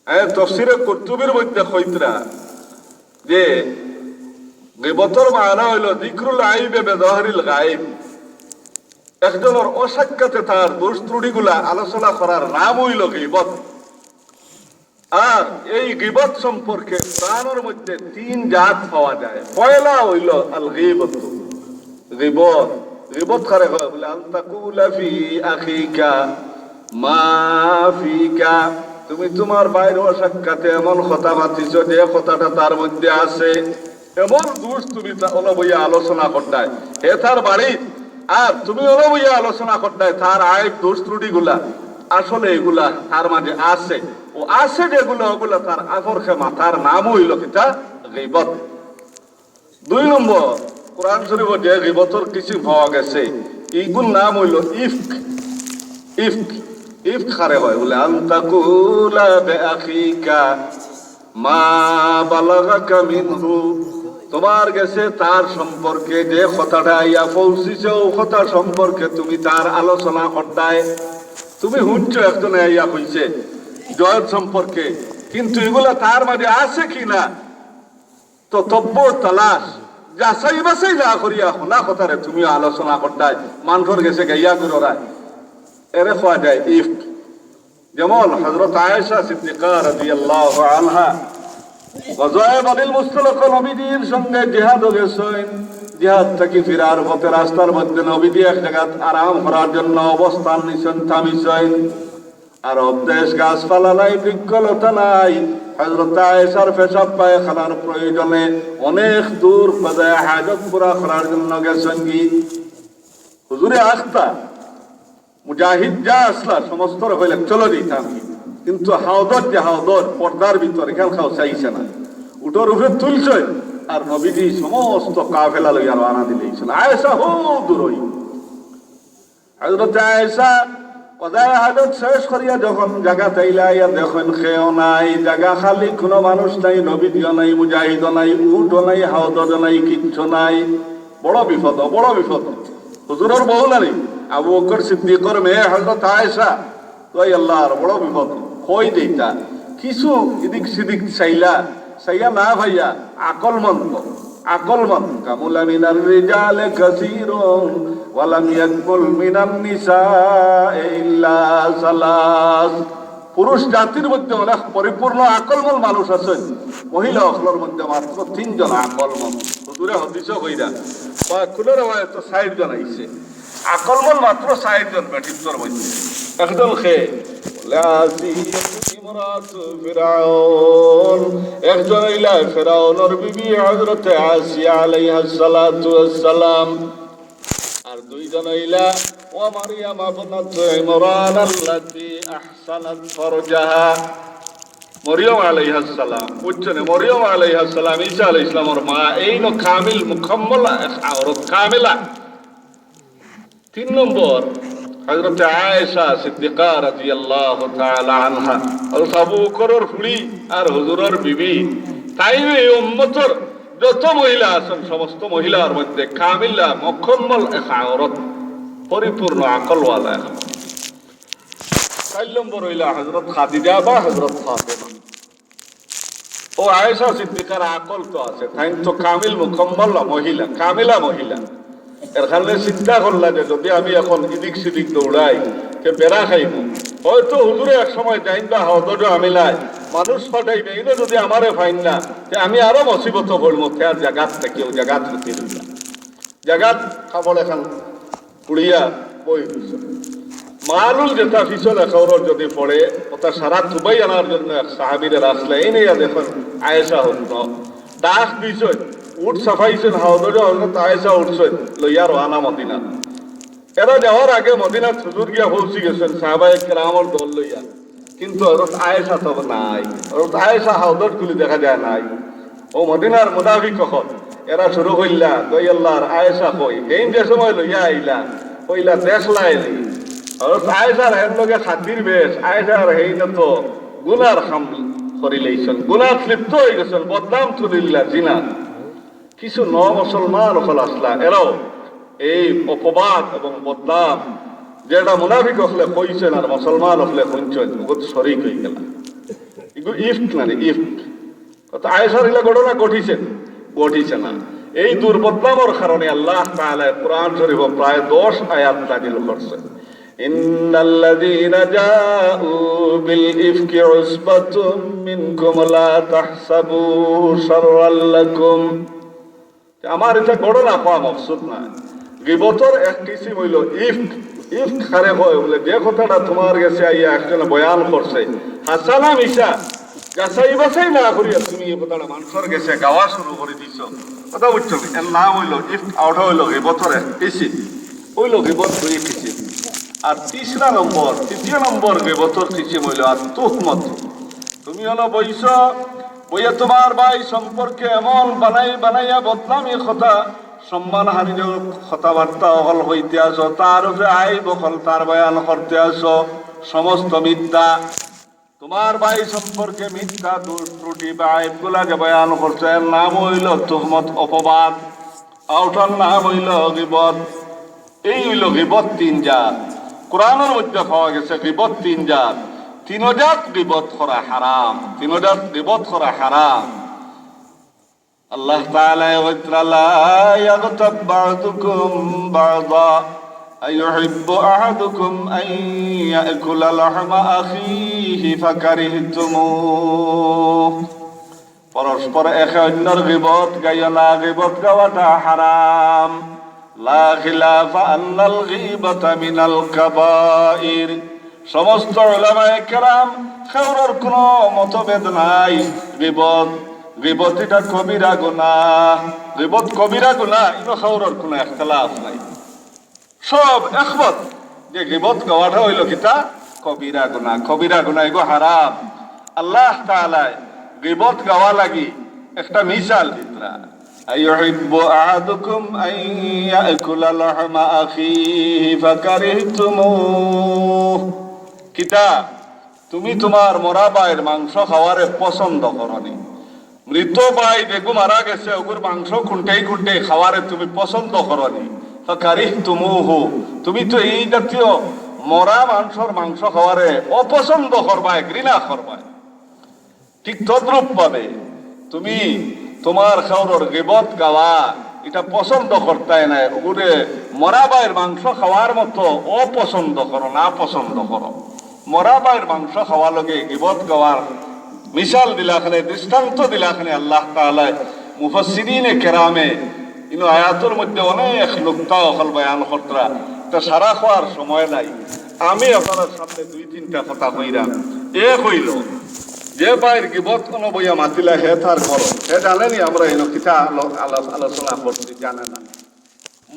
হ্যাঁ, তফসিরে কুরতুবির মধ্যে কইতরা যে গিবতর মানা অইলো যিকরুল আইবে বিজাহরিল গাইব, একজনর অসাক্ষাতে তার দোষ ত্রুটিগুলা আলোচনা করার নাম অইলো গিবত। আর এই গিবত সম্পর্কে কোরআনর মধ্যে তিন জাত পাওয়া যায়। পয়লা অইলো আল গিবত, গিবত, গিবত কারে কয়? বলে, আন তাকুলা ফি আখিকা মা ফিকা। তুমি তোমার ভাইর অসাক্ষাতে এমন কথা মাতিছো যে কথাটা তার মধ্যে আছে, এমন দোষ তুমি তা-, অনো বইয়া আলোচনা করতায়। হে তার বাড়ি, আর তুমি অনো বইয়া আলোচনা করতায় তার আইব দোষ ত্রুটিগুলা। আসলে এগুলা তার মাঝে আছে, ও আছে যেগুলা, ওগুলা তার আপরকে মাতার নাম অইলো কিতা? গিবত। দুই নম্বর, কোরআন শরীফো যে গিবতর কিসিম পাওয়া গেছে, ইগুর নাম অইলো ইফক। ইফক, ইফক কারে কয়? বলে, আন তাকুলা বিআখিকা মা বালাগাকা মিনহু। তোমার গেছে তার সম্পর্কে যে কথাটা আইয়া পৌঁছিছে, ও কথা সম্পর্কে তুমি তার আলোচনা করতায়। তুমি হুনছো একজনে আইয়া কইছে জয়েদ সম্পর্কে, কিন্তু এগুলা তার মাঝে আছে কি না? তো তব্য তালাশ, যাচাই বাছাই না করিয়া হুনা কথারে তুমিও আলোচনা করতায়, মানষর গেছে গাইয়া ঘুররায়, এরে কওয়া যায় ইফক। যেমন হযরত আয়েশা সিদ্দিকা রাদিয়াল্লাহু আনহা গজওয়ায়ে বনিল মুস্তলিক নবীজির সঙ্গে জিহাদো গেছইন, জিহাদ থাকি ফিরার পথে রাস্তার মধ্যে নবীজি এক জাগাত আরাম করার জন্য অবস্থান নিছইন, থামিছইন। আরব দেশ, গাছপালা নাই, বৃক্ষলতা নাই। হযরত আয়েশার পেশাব পায়খানার প্রয়োজনে অনেক দূর কাযায়ে হাজত পুরা করার জন্য গেছইন গি। হুজুরে আখতা, মুজাহিদ যা আছলা সমস্তরে কইলা, "চলো যাইতাম।" কিন্তু হাওদর যে হাওদর পর্দার ভিতরে, ইখান কেউ চাইছে না। উটর উপরে তুলছইন, আর নবীজি সমস্ত কাফেলা লইয়া রওয়ানা দিলাইছইন। আয়েশা হউ দূরই। হযরত আয়েশা কাযায়ে হাজত শেষ করিয়া যখন জাগাত আইলা, আইয়া দেখইন কেউ নাই, জাগা খালি, কুনু মানুষ নাই, নবীজিও নাই, মুজাহিদও নাই, উটও নাই, হাওদও নাই, কিচ্ছু নাই। বড় বিপদ, বড় বিপদ। হুজুরর বউ নানি, আবু বকর সিদ্দিকর মেয়ে হযরত আয়েশা, তো এই আল্লাহর বড় বিপদ, কই যাইতা? কিছু ইদিক সিদিক চাইলা, চাইয়া না পাইয়া আকলমন্দ, আকলমন্দ। কামুলা মিনার রিজালে কাসীরুন ওয়া লাম ইয়াকমুল মিনান নিসাই ইল্লা সালাস। পুরুষ জাতির মধ্যে অনেক পরিপূর্ণ আকলমন্দ মানুষ আছইন, মহিলা অকলর মধ্যে মাত্র তিনজন আকলমন্দ। হুজুরে হাদিসও কইরা, বা কুনু রেওয়ায়েতো চাইরজন আইছে। আকলমন্দ মাত্র চাইরজন বেটিন্তর মধ্যে। একজন কে? বলে, আসিয়াতু ইমরাতু ফিরাউন। একজন অইলা ফিরাউনর বিবি হযরতে আসিয়া আলাইহাস সালাতু ওয়াস সালাম। আর দুইজন অইলা, ওয়া মারিয়াম ইবনাতু ইমরান আল্লাতী আহসানাত ফারজাহা। মরিয়ম আলাইহাস সালাম, বুঝছইন নি? মরিয়ম আলাইহাস সালাম, ঈসা আলাইহিস সালামর মা, এইন কামিল, মুকাম্মলা, এক আওরত কামিলা। তিন নম্বর, হযরতে আয়েশা সিদ্দিকা রাদিয়াল্লাহু তাআলা আনহা, হযরত আবু বকরর ফুড়ি আর হুজুরর বিবি, তাইন এই উম্মতর যত মহিলা আছইন, সমস্ত মহিলার মধ্যে কামিলা, মুকাম্মল এক আওরত, পরিপূর্ণ আকলওয়ালা এক। চাইর নম্বর অইলা হযরত খাদিজা বা হযরত ফাতেমা। ও আয়েশা সিদ্দিকার আকল তো আছে, তাইন তো কামিল মুকাম্মল মহিলা, কামিলা মহিলা। এর কারণে চিন্তা করলা যে যদি আমি এখন ইদিক সিদিক দৌড়াই, তে বেড়া খাইব। হয়তো হুজুরে এক সময় যাইন বা হাওদজো আমি নাই, মানুষ পাঠাইবা, ইনো যদি আমারে পাইন না, তে আমি আরো মুসিবতো পড়মু, তে আর জাগাত থাকিও, জাগাত হতে দিবা। জাগাত কাপড় এখান পুড়িয়া বই দিছে। মালুল যেটা পিছনে খবর যদি পড়ে, ওটা সারা তুবাই আনার জন্য এক সাহাবীরে রাখলে, এই নিয়ে দেখুন আয়েশা হতো। ডাক দিছইন, উট সাফাইছইন, হাওদজো হজরত আয়েশা উঠছইন, লইয়া রওয়ানা মদিনা। এরা যাওয়ার আগে মদিনাত হুজুর গিয়া পৌঁছি গেছইন, সাহাবায়ে কেরামর দল লইয়া। কিন্তু হজরত আয়েশা তো নাই, হজরত আয়েশা হাওদজ খুলি দেখা যায় নাই। ও মদিনার মুনাফিক অকল, এরা শুরু করিলা, "কই আল্লাহর আয়েশা কই? হেইন যে সময় লইয়া আইলা, কইলা দেখলায় নি।" হজরত আয়েশার হেন লগে খাতির বেশ, আয়েশার হেইন তো গুনার কাম করিলাইছইন, গুনাত লিপ্ত অই গেছইন, বদনাম তুলিলা জিনা। কিছু ন মুসলমান অকল আছলা, এরাও এই অপবাদ এবং বদনাম যেটা মুনাফিক অকলে কইছইন আর মুসলমান অকলে হুনছইন, ওগুত শরিক অই গেলা। এগু ইফক না রে, ইফক। অর্থাৎ আয়েশার ইলা ঘটনা ঘটিছে, ঘটিছে না। এই দুর্বদনামর কারণে আল্লাহ তাআলা কোরআন শরীফে প্রায় দশ আয়াত নাজিল করছে। إن الذين جاءوا بالإفك عصبة منكم لا تحسبوه شرا لكم। আমার ইটা ঘটনা কওয়া মকসুদ নায়। গিবতর এক কিসিম অইলো ইফক। ইফক কারে কয়? বলে, যে কথাটা তুমার গেছে আইয়া একজনে বয়ান করছে, হাছা না মিছা, যাচাই বাছাই না করিয়া তুমি এই কথাটা মানষর গেছে গাওয়া শুরু করি দিছো। কথা বুঝছো নি? এর নাম অইলো ইফক, আর ওটা অইলো গিবতর এক কিসিম। অইলো গিবত দুই কিসিম। আর তিসরা নম্বর, তৃতীয় নম্বর গিবতর কিসিম অইলো আর তুহমত। তুমি অনো বইছো, বইয়া তুমার ভাই সম্পর্কে এমন বানাই বানাইয়া বদনামি কথা, সম্মানহানির কথাবার্তা অকল কইতে আছো, তার উপরে আইব অকল তার বয়ান করতে আছো, সমস্ত মিথ্যা। তুমার ভাই সম্পর্কে মিথ্যা, দোষ, ত্রুটি বা আইবগুলা যে বয়ান করছো, এর নাম অইলো তুহমত, অপবাদ। আর ওটার নাম অইলো গিবত। এই অইলো গিবত তিন জাত। কোরআনর মধ্যে পাওয়া গেছে গিবত তিন জাত। তিন জাত গিবত করা হারাম। তিন জাত গিবত করা হারাম। আল্লাহ তাআলায় কইতরা, لا يغتب بعضكم بعضا أيحب أحدكم أن يأكل لحم أخيه فكرهتموه। পরস্পর একে অইন্যর গিবত গাইও না, গিবত গাওয়াটা হারাম। لا خلاف أن الغيبة من الكبائر। সমস্ত উলামায়ে কেরাম কেউরর কোনো মতভেদ নাই, গিবত, গিবত ইটা কবিরা গুনাহ, গিবত কবিরা গুনাহ, ইনো কেউরর কোনো ইখতিলাফ নাই। সব একমত যে গিবত গাওয়াটা অইলো কিতা? কবিরা গুনাহ। কবিরা গুনাহ এগু হারাম। আল্লাহ তাআলায় গিবত গাওয়া লাগি একটা মিসাল দিতরা, أيحب أحدكم أن يأكل لحم أخيه فكرهتموه। কিতা? তুমি তুমার মরা ভাইর মাংস খাওয়ারে পছন্দ করো নি? মৃত ভাই যেগু মারা গেছে, ওগুর মাংস খুন্টাই খুন্টাই খাওয়ারে তুমি পছন্দ করো নি? فكرهتموه, তুমি তো এই জাতীয় মরা মানষর মাংস খাওয়ারে অপছন্দ করবায়, ঘৃণা করবায়। ঠিক তদ্রূপ ভাবে তুমি তুমার কেউরর গিবত গাওয়া ইটা পছন্দ করতায় নায়, ওগুরে মরা ভাইর মাংস খাওয়ার মতো অপছন্দ করো, নাপছন্দ করো। মরা ভাইর মাংস খাওয়া লগে গিবত গাওয়ার মিসাল দিলা কেনে, দৃষ্টান্ত দিলা কেনে আল্লাহ তাআলায়। মুফাসসিরিনে কেরামে ইনো আয়াতর মধ্যে অনেক নুকতা অকল বয়ান করতরা। তা সারা কওয়ার সময় নাই। আমি আপনারার সামনে দুই তিনটা কথা কইরাম। এক অইলো, যে ভাইর গিবত কুনু বইয়া মাতিলা হে তার ঘরো, হে জানে নি আমরা ইনো কিতা আলো-, আলাপ আলোচনা করছি জানে না।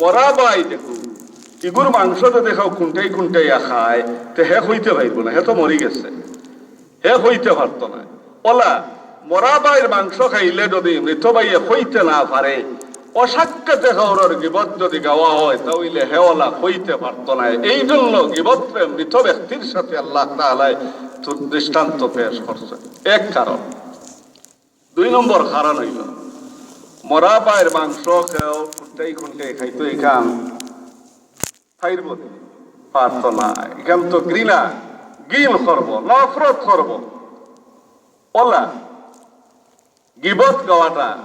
মরা ভাই দেখো, ইগুর মাংস যদি কেউ খুন্টাই খুন্টাইয়া খায়, তে হে কইতে পারবো না, হে তো মরি গেছে, হে কইতে পারতো না। অলা মরা ভাইর মাংস খাইলে যদি মৃত ভাইয়ে কইতে না পারে, অসাক্ষাতে কেউরর গিবত যদি গাওয়া হয়, তা অইলে হে অলা কইতে পারতো না। এই জন্য গিবতরে মৃত ব্যক্তির সাথে আল্লাহ তাআলায় তু-, দৃষ্টান্ত পেশ করছে। এক কারণ। দুই নম্বর কারণ অইলো, মরা ভাইর মাংস কেউ খুন্টাই খুন্টাই খাইতো, ইখান থাইর বদে পারতো না। ইখান তো ঘৃণা, ঘিণ করবো, নফরত করবো। অলা গিবত গাওয়াটা,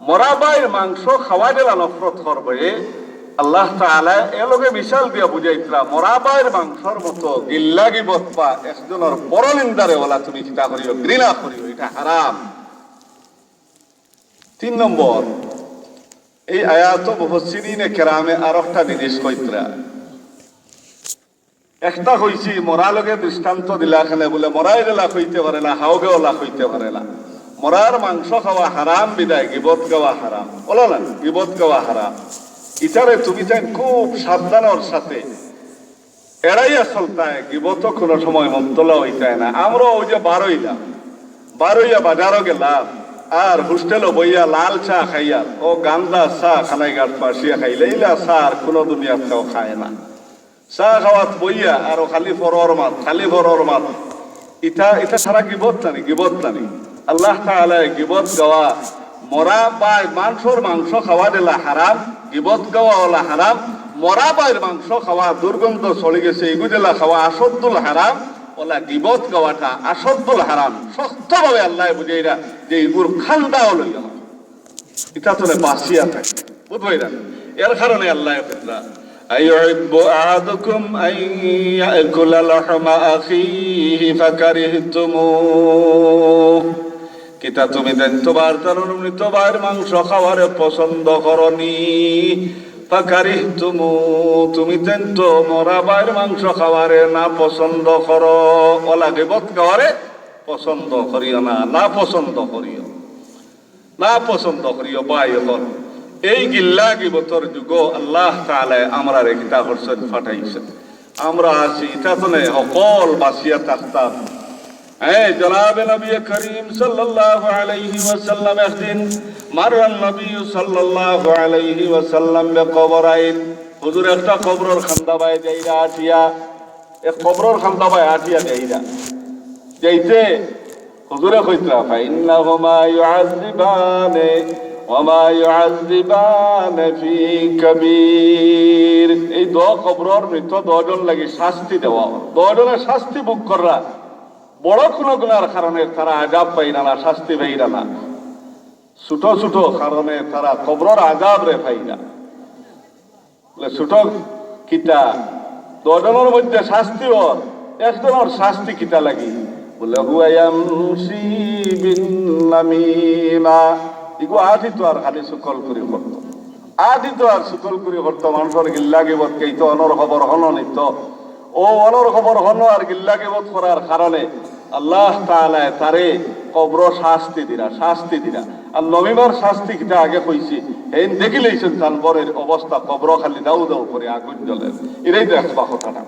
মরা ভাইর মাংস খাওয়া যেলা নফরত করবো। এ আল্লাহ তাআলায় এর লগে মিসাল দিয়া বুঝাইতরা, মরা ভাইর মাংসর মতো গিল্লা গিবত বা একজনর পরনিন্দারে অলা তুমি কিতা করিও, ঘৃণা করিও, ইটা হারাম। তিন নম্বর, এই আয়াতো মুফাসসিরিনে কেরামে আরোকটা জিনিস কইতরা। একটা কইছি, মরা লগে দৃষ্টান্ত দিলা কেনে, বুলে মরায় যেলা কইতে পারে না, হাওগে অলা কইতে পারে না। মরার মাংস খাওয়া হারাম বিধায় গিবত গাওয়া হারাম। অলা না, গিবত গাওয়া হারাম। ইটারে তুমি তাইন খুব সাবধানর সাথে এড়াইয়া চলতায়, গিবতো কুনু সময় মুবতলা অইতায় না। আমরা অউ যে বার অইলাম, বার অইয়া বাজারো গেলাম, আর হোস্টেলো বইয়া লাল চা খাইয়া, অউ গান্দা চা কানাইঘাট পাশিয়া খাইলে, ইলা চা আর কুনু দুনিয়াত কেউ খায় না। চা খাওয়াত বইয়া আর অউ খালি ফরর মাত, খালি ফরর মাত। ইটা, ইটা সারা গিবত নানি, গিবত নানি। আল্লাহ তাআলায় গিবত গাওয়া, মরা ভাইর মাংসর মাংস খাওয়া যেলা হারাম, গিবত গাওয়া অলা হারাম, মরা ভাইর মাংস খাওয়া, দুর্গন্ধ চলি গেছে, ইগু যেলা খাওয়া আশাদ্দুল হারাম, অলা গিবত গাওয়াটা আশাদ্দুল হারাম। শক্তভাবে আল্লায় বুঝাইরা যে ইগুর কান্দা অলা অলা। ইটা তো বাঁচিয়া থাকে, বুঝবায় না? এর কারণে আল্লায় কইরা, أيحب أحدكم أن يأكل لحم أخيه فكرهتموه। কিতা তুমি তাইন তুমার তান মৃত ভাইর মাংস খাওয়ারে পছন্দ করো নি? ফাকারিহতুমু, তুমি তাইন তো মরা ভাইর মাংস খাওয়ারে না পছন্দ করো, অলা গিবত গাওয়ারে পছন্দ করিও না, না পছন্দ করিও, না পছন্দ করিও। ভাই অকল, এই গিল্লা গিবতর যুগো আল্লাহ তাআলায় আমরারে কিতা করছইন, ফাটাইছইন। আমরা আছি, ইটা তো নায়, হকল বাঁচিয়া থাকতাম। হ্যাঁ, জনাবে নবী করিম সাল্লাল্লাহু আলাইহি ওয়াসাল্লাম একদিন, মাররান নবী সাল্লাল্লাহু আলাইহি ওয়াসাল্লাম বিকবরাইন, হুজুর একটা কবরর কান্দা বায় যাইরা আটিয়া, এক কবরর কান্দা বায় আটিয়া যাইরা, যাইতে হুজুরে কইতরা, فإنهما يعذبان وما يعذبان في كبير। এই দুইও কবরর মৃত দুইওজন লাগি শাস্তি দেওয়া অর। দুইওজনে শাস্তি ভোগ কররা। বড় কুনু গুনার কারণে তারা আযাব পাইরা না, শাস্তি পাইরা না। ছোট ছোট কারণে তারা কবরর আযাবরে পাইরা। বুলে, ছোট কিতা? দুইওজনর মধ্যে শাস্তি অর, একজনর শাস্তি কিতা লাগি? বুলে, هو يمشي بالنميمة। ইগু আটিতো আর খালি চুগলখুরি করতো। আটিতো আর চুগলখুরি করতো, মানষর গিল্লা গিবত কইতো, অনর খবর হনো নিতো। অউ অনর খবর হনো আর গিল্লা গিবত করার কারণে আল্লাহ তাআলায় তারে কবরো শাস্তি দিরা, শাস্তি দিরা। আর নমিমার শাস্তি কিতা আগে কইছি, হেইন দেখিলাইছইন তান বরের অবস্থা, কবরো খালি দাউ দাউ করি আগুন জ্বলের। ইটাই দেখবা কথাটা,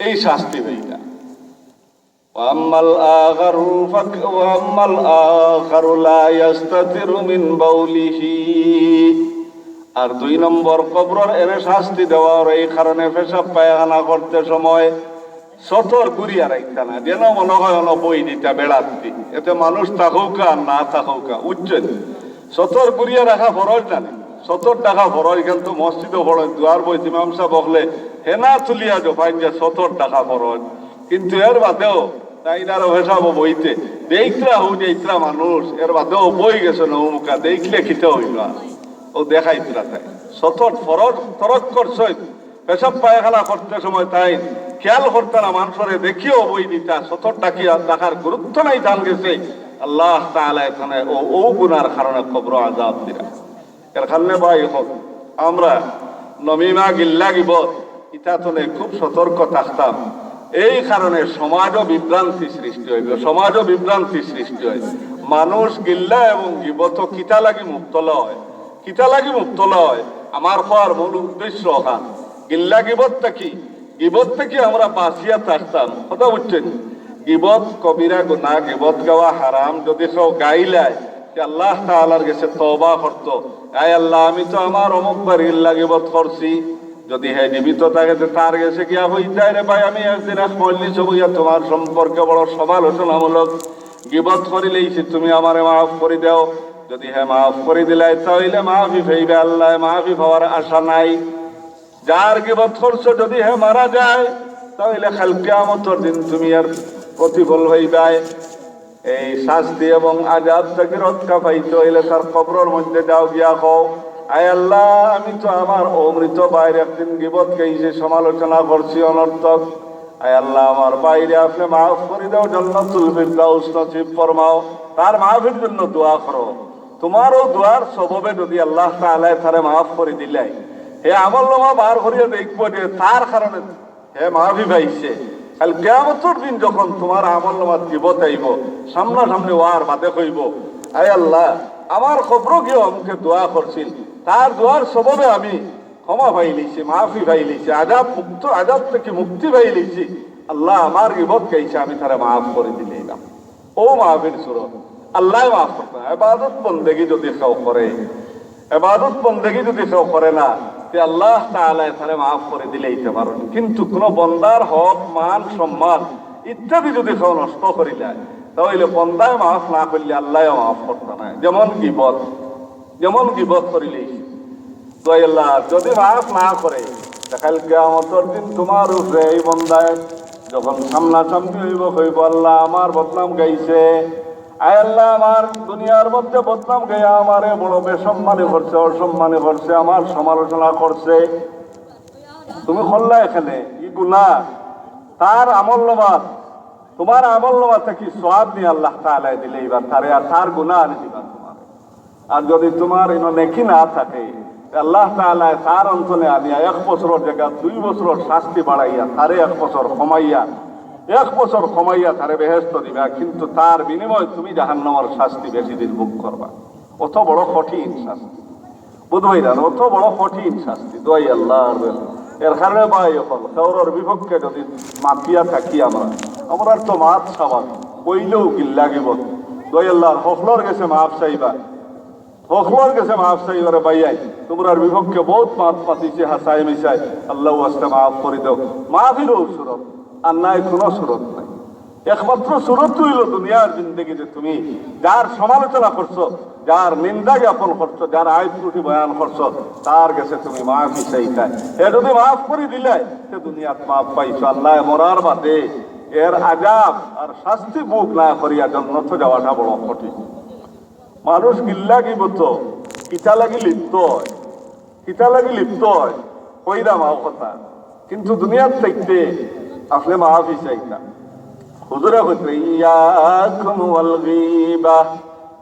এই শাস্তি দেইরা। وأما الآخر فك-، وأما الآخر لا يستتر من بوله। আর দুই নম্বর কবরর এরে শাস্তি দেওয়া অর এই কারণে, পেশাব পায়খানা করতে সময় সতর ঘুরিয়া রাখতা না, যেন মনো হয় অনো বই দিতা বেড়াত দি। এতে মানুষ থাকউক্কা আর না থাকউক্কা, বুঝছইন? সতর ঘুরিয়া রাখা ফরজ নানি? সতর ঢাকা ফরজ, ইখান তো মসজিদো ফরজ, দুয়ার বইত ইমাম সাব অকলে হেনা তুলিয়া জফাইন যে সতর ঢাকা ফরজ। কিন্তু এর বাদেও তাইন আরো পেশাবো বইতে, দেখরা হউ যে ইতরা মানুষ, এর বাদেও বই গেছে নৌমুখা, দেখলে কিতা অইলো আর? অউ দেখাইতরা তাইন। সতর ফরজ তরক করছইন, পেশাব পায়খানা করতে সময় তাইন খেয়াল করতা না, মানষরে দেখিয়াও বই দিতা, সতর ঢাকিয়া রাখার গুরুত্ব নাই তান গেছে। আল্লাহ তাআলায় তানে অউ, অউ গুনার কারণে কবরো আযাব দিরা। এর কারণে ভাই অকল, আমরা নমিমা, গিল্লা গিবত ইতা থনে খুব সতর্ক থাকতাম। এই কারণে সমাজো বিভ্রান্তি সৃষ্টি অইবো, সমাজো বিভ্রান্তি সৃষ্টি অয়। মানুষ গিল্লা এবং গিবতো কিতা লাগি মুবতলা অয়, কিতা লাগি মুবতলা অয়? আমার কওয়ার মূল উদ্দেশ্য অখান, গিল্লা গিবত থাকি, গিবত থাকি আমরা বাঁচিয়া থাকতাম। কথা বুঝছইন? গিবত কবিরা গুনা, গিবত গাওয়া হারাম। যদি কেউ গাইলায়, তে আল্লাহ তাআলার গেছে তওবা করতো, "আয় আল্লাহ, আমি তো আমার অমুক ভাইর গিল্লা গিবত করছি।" যদি হে জীবিত থাকে, তে তার গেছে গিয়া কইতায়, "রে ভাই, আমি একদিন এক মজলিসো বইয়া তুমার সম্পর্কে বড় সমালোচনামূলক গিবত করিলাইছি, তুমি আমারে মাফ করি দেও।" যদি হে মাফ করি দিলায়, তা অইলে মাফি পাইবে, আল্লায় মাফি পাওয়ার আশা নাই। যার গিবত করছো, যদি হে মারা যায়, তা অইলে কাইল কিয়ামতর দিন তুমি এর প্রতিফল পাইবায়। এই শাস্তি এবং আযাব থাকি রক্ষা পাইতে অইলে তার কবরর মধ্যে যাও, গিয়া কও, "আয় আল্লাহ, আমি তো আমার অউ মৃত ভাইর একদিন গিবত করছি, সমালোচনা করছি অনর্থক। আয় আল্লাহ, আমার ভাইরে আপনে মাফ করি দেও, জান্নাতুল ফিরদাউস নসিব ফরমাও।" তার মাফির জন্য দোয়া করো। তুমার অউ দোয়ার সববে যদি আল্লাহ তাআলায় তারে মাফ করি দিলায়, হে আমলনামা বার করিয়া দেখবো যে তার কারণে হে মাফি পাইছে। কাইল কিয়ামতর দিন যখন তুমার আমলনামাত গিবত আইবো, সামনাসামনি অওয়ার বাদে কইবো, "আয় আল্লাহ, আমার কবরো গিয়া অমুকে দোয়া করছিল, তার দোয়ার সববে আমি ক্ষমা পাইলিছি, মাফি পাইলিছি, আযাব মুক্ত, আযাব থাকি মুক্তি পাইলিছি। আল্লাহ, আমার গিবত করছে, আমি তারে মাফ করি দিলাইলাম।" অউ মাফির সুরত। আল্লায় মাফ করতা না। ইবাদত বন্দেগি যদি কেউ করে, ইবাদত বন্দেগি যদি কেউ করে না, তে আল্লাহ তাআলায় তারে মাফ করি দিলাইতে পারইন। কিন্তু কুনু বন্দার হক, মান, সম্মান ইত্যাদি যদি কেউ নষ্ট করিলায়, তা অইলে বন্দায় মাফ না করলে আল্লায়ও মাফ করতা নায়। যেমন গিবত, যেমন গিবত করিলে, দোয়াই আল্লাহ যদি মাফ না করে, তে কাইল কিয়ামতর দিন তুমার উপরে এই বন্দায় যখন সামনাসামনি অইবো, কইবো, "আল্লাহ, আমার বদনাম গাইছে, আয় আল্লাহ, আমার দুনিয়ার মধ্যে বদনাম গাইয়া আমারে বড় বেসম্মানি করছে, অসম্মানি করছে, আমার সমালোচনা করছে, তুমি করলায় কেনে, ই গুনাহ।" তার আমলনামাত, তুমার আমলনামা থাকি সওয়াব নিয়া আল্লাহ তাআলায় দিলাইবা তারে, আর তার গুনাহ আনি দিবা তুমারে। আর যদি তুমার ইনো নেকি না থাকে, তে আল্লাহ তাআলায় তার অন্তরে আনিয়া এক বছরর জাগাত দুই বছরর শাস্তি বাড়াইয়া, তারে এক বছর কমাইয়া, এক বছর কমাইয়া তারে বেহেশত দিবা, কিন্তু তার বিনিময়ে তুমি জাহান্নামর শাস্তি বেশি দিন ভোগ করবা। অত বড় কঠিন শাস্তি। বুঝবায় না, অত বড় কঠিন শাস্তি, দোয়াই আল্লাহ। এর কারণে ভাই অকল, কেউরর বিপক্ষে যদি মাতিয়া থাকি আমরা, আমরার তো মাত সাবান, কইলেউ গিল্লা গিবত, দোয়াই আল্লাহ, হকলর গেছে মাফ চাইবা, হকলর গেছে মাফ চাইবা রে ভাইয়াইন, তুমরার বিপক্ষে বউত মাত মাতিছি, হাছায় মিছায়, আল্লাহ ওয়াস্তে মাফ করি দেও। মাফিরও সুরত, আর নাই কুনু সুরত নাই। একমাত্র সুরত অইলো দুনিয়ার জিন্দেগিতে তুমি যার সমালোচনা করছো, যার নিন্দা জ্ঞাপন করছো, যার আইব ত্রুটি বয়ান করছো, তার গেছে তুমি মাফি চাইতায়। হে যদি মাফ করি দিলায়, তে দুনিয়াত মাফ পাইছো। আল্লায় মরার বাদে এর আযাব আর শাস্তি ভোগ না করিয়া জন্নতো যাওয়াটা বড় কঠিন। মানুষ গিল্লা গিবতো কিতা লাগি লিপ্ত অয়, কিতা লাগি লিপ্ত অয়, কইরাম অউ কথা। কিন্তু দুনিয়াত থাকতে আপনে মাফি চাইতা। হুজুরে কইতরা, "ইয়াকুম ওয়াল গীবা,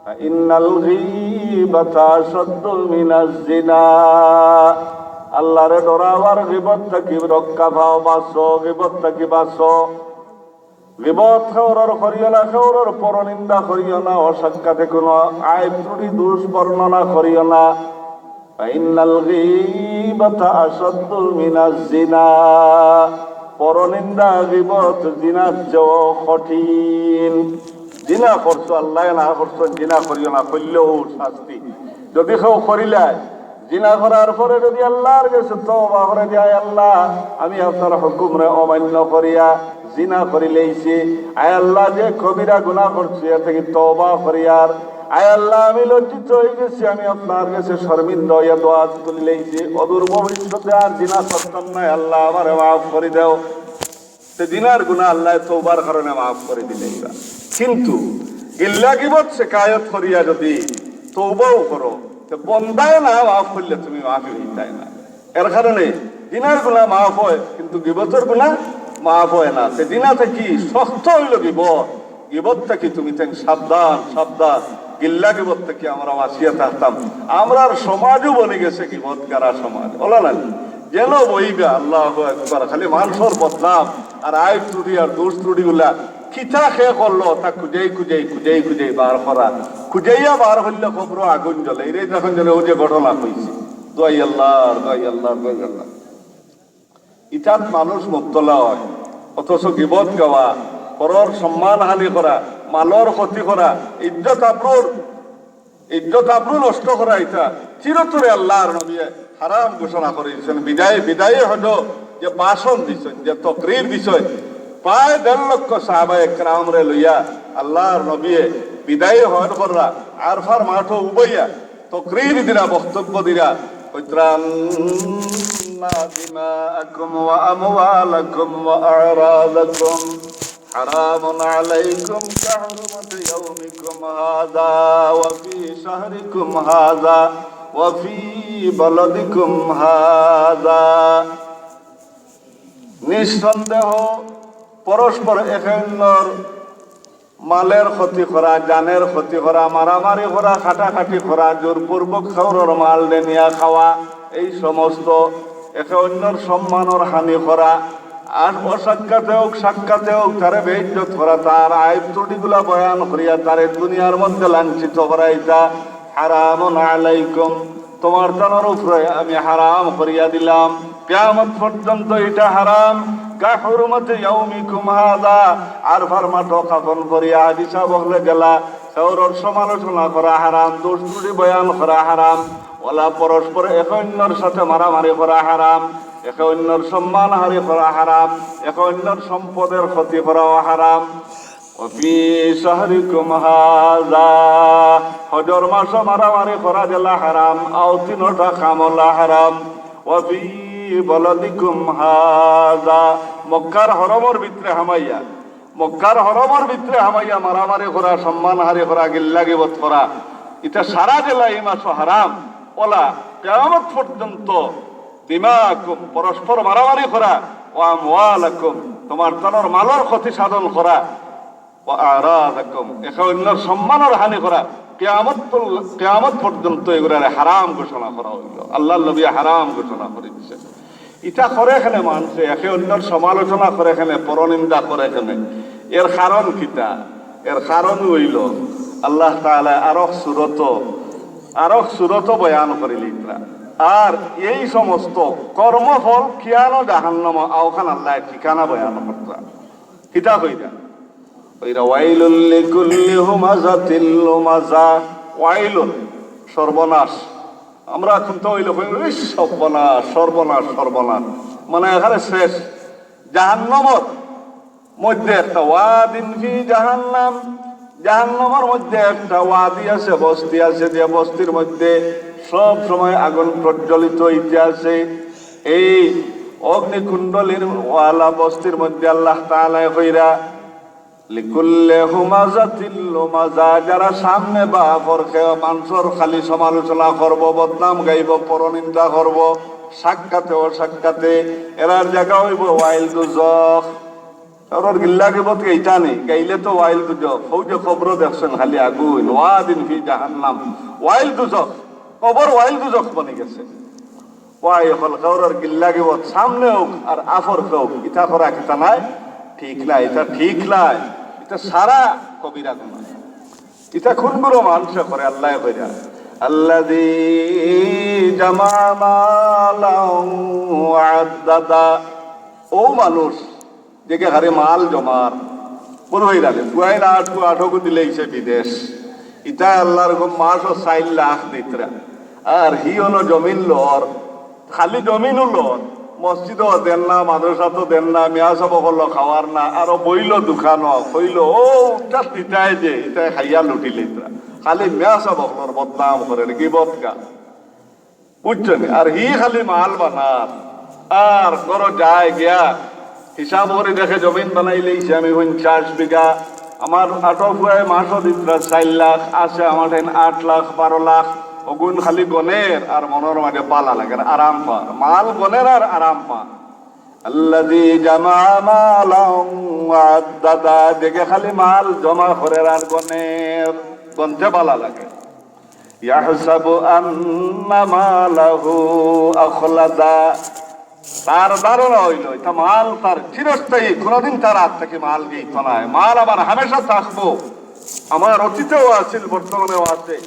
ফাইন্নাল গীবাতা আশাদ্দু মিনাজ জিনা।" আল্লারে ডরাও আর গিবত থাকি রক্ষা পাও, বাঁচো, গিবত থাকি বাঁচো। গিবত কেউরর করিও না, কেউরর পরনিন্দা করিও না, অসাক্ষাতে কুনু আইব ত্রুটি দোষ বর্ণনা করিও না। ফাইন্নাল গীবাতা আশাদ্দু মিনাজ জিনা। পরনিন্দা, গিবত জিনার চেয়েও কঠিন। জিনা করছো, আল্লায় না করছো, জিনা করিও না, করলেও শাস্তি। যদি কেউ করিলায়, জিনা করার পরে যদি আল্লার গেছে তওবা করে যে, "আয় আল্লাহ, আমি আপনার হুকুমরে অমান্য করিয়া জিনা করিলাইছি, আয় আল্লাহ, যে কবিরা গুনা করছি, এর থাকি তওবা করিয়ার, আয় আল্লাহ, আমি লজ্জিত অইগেছি, আমি আপনার গেছে শরমিন্দা অইয়া দোয়া তুলিলাইছি, অদূর ভবিষ্যতে আর জিনা করতাম নায়, আল্লাহ, আমারে মাফ করি দেও।" তে জিনার গুনা আল্লায় তওবার কারণে মাফ করি দিলাইবা। কিন্তু গিল্লা গিবত শেকায়ত করিয়া যদি তওবাও করো, তে বন্দায় না মাফ করলে তুমি মাফি পাইতায় না। এর কারণে জিনার গুনা মাফ অয়, কিন্তু গিবতর গুনা মাফ অয় না। তে জিনা থাকি শক্ত অইলো গিবত, গিবত থাকি তুমি তাইন সাবধান, সাবধান। গিল্লা গিবত থাকি আমরা বাঁচিয়া থাকতাম। আমরার সমাজও বনি গেছে গিবত গারা সমাজ। অলা না? যেন বইবা, আল্লাহু আকবার, খালি মানষর বদনাম আর আইব ত্রুটি আর দোষ ত্রুটি গুলা। কিতা কে করলো, তা খুজাই খুজাই, খুজাই খুজাই বার করা। খুজাইয়া বার করলে কবরো আগুন জ্বলে। এরে যখন জ্বলে, অউ যে ঘটনা কইছি। দোয়াই আল্লাহ, দোয়াই আল্লাহ, দোয়াই আল্লাহ। ইতাত মানুষ মুবতলা অয়, অথচ গিবত গাওয়া, পরর সম্মানহানি করা, মালর ক্ষতি করা, ইজ্জত আবরুর, ইজ্জত আবরু নষ্ট করা, ইতা চিরতরে আল্লার নবীয়ে হারাম ঘোষণা করি দিছইন। বিদায়, বিদায়ী হজো যে ভাষণ দিছইন, যে তকরির দিছইন, প্রায় দেড় লক্ষ সাহাবা একরামরে লইয়া আল্লাহর নবীয়ে বিদায় হজ কররা, আরফার মাঠো উবাইয়া তকরির দিরা, বক্তব্য দিরা, কইতরা, "إن دماءكم وأموالكم وأعراضكم حرام عليكم كحرمة يومكم هذا وفي شهركم هذا وفي بلدكم هذا।" নিঃসন্দেহ পরস্পর একে অন্যর মালের ক্ষতি করা, জানের ক্ষতি করা, মারামারি করা, কাটাকাটি করা, জোরপূর্বক কাউরর মাল নিয়া খাওয়া, এই সমস্ত একে অন্যর সম্মানর হানি করা, আর অসাক্ষাতে হোক, সাক্ষাতে হোক, তারে বেইজ্জত করা, তার আইব ত্রুটিগুলা বয়ান করিয়া তারে দুনিয়ার মধ্যে লাঞ্ছিত করা, ইটা হারামুন আলাইকুম, তোমার তানর উপরে আমি হারাম করিয়া দিলাম। কিয়ামত পর্যন্ত ইটা হারাম। কাহুরমাতি ইয়াউমিকুম হাযা, আরফার মাঠো কাফন করিয়া হাদিসা বকলে গেলা, কাউরর সমালোচনা করা হারাম, দোষ ত্রুটি বয়ান করা হারাম, ওলা পরস্পর একে অন্যর সাথে মারামারি করা হারাম, একে অন্যর সম্মানহানি করা হারাম, একে অন্যর সম্পদের ক্ষতি করাও হারাম। ওয়া ফি শাহরিকুম হাযা, হজর মাসো মারামারি করা যেলা হারাম, আও তিনোটা কাম অলা হারাম। ওয়া ফি বালাদিকুম হাযা, মক্কার হরমর ভিতরে হামাইয়া, মক্কার হরমর ভিতরে হামাইয়া মারামারি করা, সম্মানহানি করা, গিল্লা গিবত করা, ইটা সারা যেলা ই মাসো হারাম। ওলা কিয়ামত পর্যন্ত দিমাকুম, পরস্পর মারামারি করা, ওয়া আমওয়ালাকুম, তোমার তানর মালর ক্ষতি সাধন করা, ওয়া আরাদাকুম, একে অন্যর সম্মানর হানি করা, কিয়ামত পর-, কিয়ামত পর্যন্ত এগুলারে হারাম ঘোষণা করা অইলো। আল্লাহর নবী হারাম ঘোষণা করি দিছেন। ইটা করে কেনে মানষে, একে অন্যর সমালোচনা করে কেনে, পরনিন্দা করে কেনে, এর কারণ কিতা? এর কারণ অইলো আল্লাহ তাআলা আরক সুরত, আরক সুরত বয়ান করিলিতরা। আর এই সমস্ত কর্মফল কিয়ানো জাহান্নামো, অখান আল্লায় ঠিকানা বয়ান করতরা। কিতা কইরা? কইরা, "ওয়াইলুল লিকুল্লি হুমাযাতিল লুমাযা।" ওয়াইলুন, সর্বনাশ। আমরা অখন তো অইলে কই, "ইস, সর্বনাশ, সর্বনাশ, সর্বনাশ।" মানে একেবারে শেষ। জাহান্নামর মধ্যে একটা ওয়াদিন ফি জাহান্নাম, জাহান্নামর মধ্যে একটা ওয়াদি আছে, বস্তি আছে, যে বস্তির মধ্যে সব সময় আগুন প্রজ্বলিত অইতে আছে। এই অগ্নিকুণ্ডলীর ওয়ালা বস্তির মধ্যে আল্লাহ তাআলায় কইরা, "লিকুল্লি হুমাযাতিল লুমাযা", যারা সামনে বা পরকে মানষর খালি সমালোচনা করবো, বদনাম গাইবো, পরনিন্দা করবো, সাক্ষাতে অসাক্ষাতে, এরার জাগা অইবো ওয়াইল দুজখ। কারোর গিল্লা গিবত গাইতা নি, গাইলে তো ওয়াইল দুজখ। অউ যে কবরো দেখছইন খালি আগুন, ওয়াদিন ফি জাহান্নাম, ওয়াইল দুজখ, কবর ওয়াইল দুজখ বনি গেছে। ওয়াই অকল কারোর গিল্লা গিবত সামনে অউক আর আপরকে অউক, ইতা করা কিতা নায়? ঠিক নায়, ইতা ঠিক নায়, ইতা সারা কবিরা গুনাহ। ইতা কুনগুলো মানষে করে, আল্লায় কইরা, "আল্লাযী জামা মালান ওয়া আদ্দাদা।" অউ মানুষ যেগিয়ে খালি মাল জমার, বুঝ অইরা নি, পুয়াইন আটকু আটকু দিলে ইসে বিদেশ। ইতা আল্লার হুকুম মাসো চাইর লাখ দিতরা। আর হি অনো জমিন লর, খালি জমিনউ লর, মসজিদও দের না, মাদ্রাসাতও দের না, মিয়া সাব অকলও খাওয়ার না, আরো বইলো দোকানো, কইলো, "ও, উঠাত দিতায় যে, ইতায় খাইয়া লুটিলিতরা।" খালি মিয়া সাব অকলর বদনাম করের, গিবত গান। বুঝছো নি? আর হি খালি মাল বানার। আর ঘরো যায় গিয়া হিসাব করি দেখে জমিন বানাইলিছে আমি পঞ্চাশ বিঘা। আমার আটো পুয়ায় মাসো দিতরা চাইর লাখ, আছে আমার ঠাইন আট লাখ, বারো লাখ। অগুন খালি গনের আর মনর মাঝে বালা লাগের, আরাম পার। মাল গনের আর আরাম পার। আল্লাযী জামা মালান ওয়া আদ্দাদা, যেগিয়ে খালি মাল জমা করের আর গনের, গনতে বালা লাগে। ইয়াহসাবু আন্না মালাহু আখলাদা। তার ধারণা অইলো, ইতা মাল তার চিরস্থায়ী, কুনুদিন তার আত থাকি মাল যাইতো নায়। মাল আমার হামেশা থাকবো, আমার অতীতেও আছিল, বর্তমানেও আছে।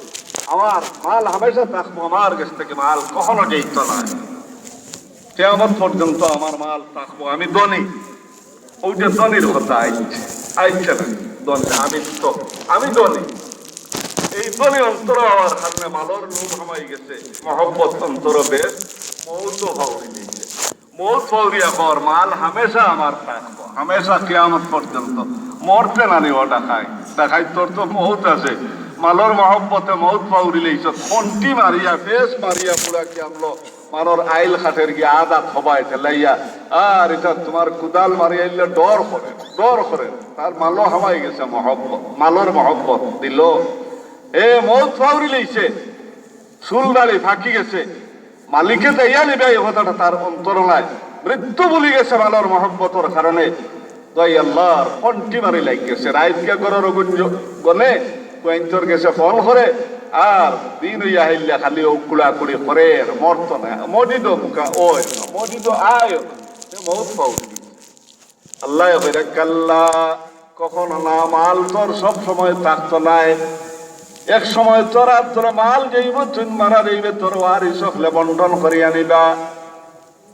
আমার মাল হামেশা থাকবো, আমার গেছ থাকি মাল কখনো যাইতো নায়। কিয়ামত পর্যন্ত আমার মাল থাকবো, আমি ধনী। অউ যে ধনীর কথা আইছে, আইছে না? ধনী, আমি তো, আমি ধনী। এই ধনী অন্তর অওয়ার কারণে মালর লোভ হামাই গেছে, মহব্বত অন্তর বেশ, মউত হাওড়ি দিছে। মউত ফাউরিয়া কর, মাল হামেশা আমার থাকবো, হামেশা কিয়ামত পর্যন্ত। মরতে নানি ও ডাকাইত, ডাকাইতর তো মউত আছে। মালর মহব্বতে মউত ফাউরি লইছ, খন্তি মারিয়া, ফেস মারিয়া পুরা কিয়ামলো মালর আইল কাটের গিয়া আদাত হবায় তেলাইয়া। আর ইটা তুমার কুদাল মারিয়া ইলে ডর করে, ডর করে। তার মালো হামাই গেছে মহব্বত, মালর মহব্বত দিল। এ মউত ফাউরি লইছে, চুল দাড়ি ফাকি গেছে। মালিকে যাইয়া নিবা এই কথাটা তার অন্তর নাই। মৃত্যু ভুলি গেছে মালর মহব্বতর কারণে। দোয়াই আল্লাহর খন্তি মারি লাগ গেছে। রাইত গিয়া ঘরর আগুন জ-, গনে, কুয়াইন্তর গেছে ফল করে, আর দিন অইয়া হাইল্লা খালি ও কুড়াকুড়ি করে, আর মরতো না। মজিদ মুখা ওই, মজিদ আয়, এ মউত ফাউরি। আল্লাহ কইরা, "কাল্লা, কখনো না, মাল তোর সব সময় থাকতো নায়। এক সময় তোর আর তোর মাল যাইব, তুই মারা যাইবে, তোর ওয়ারিস হকলে বন্টন করিয়া নিবা।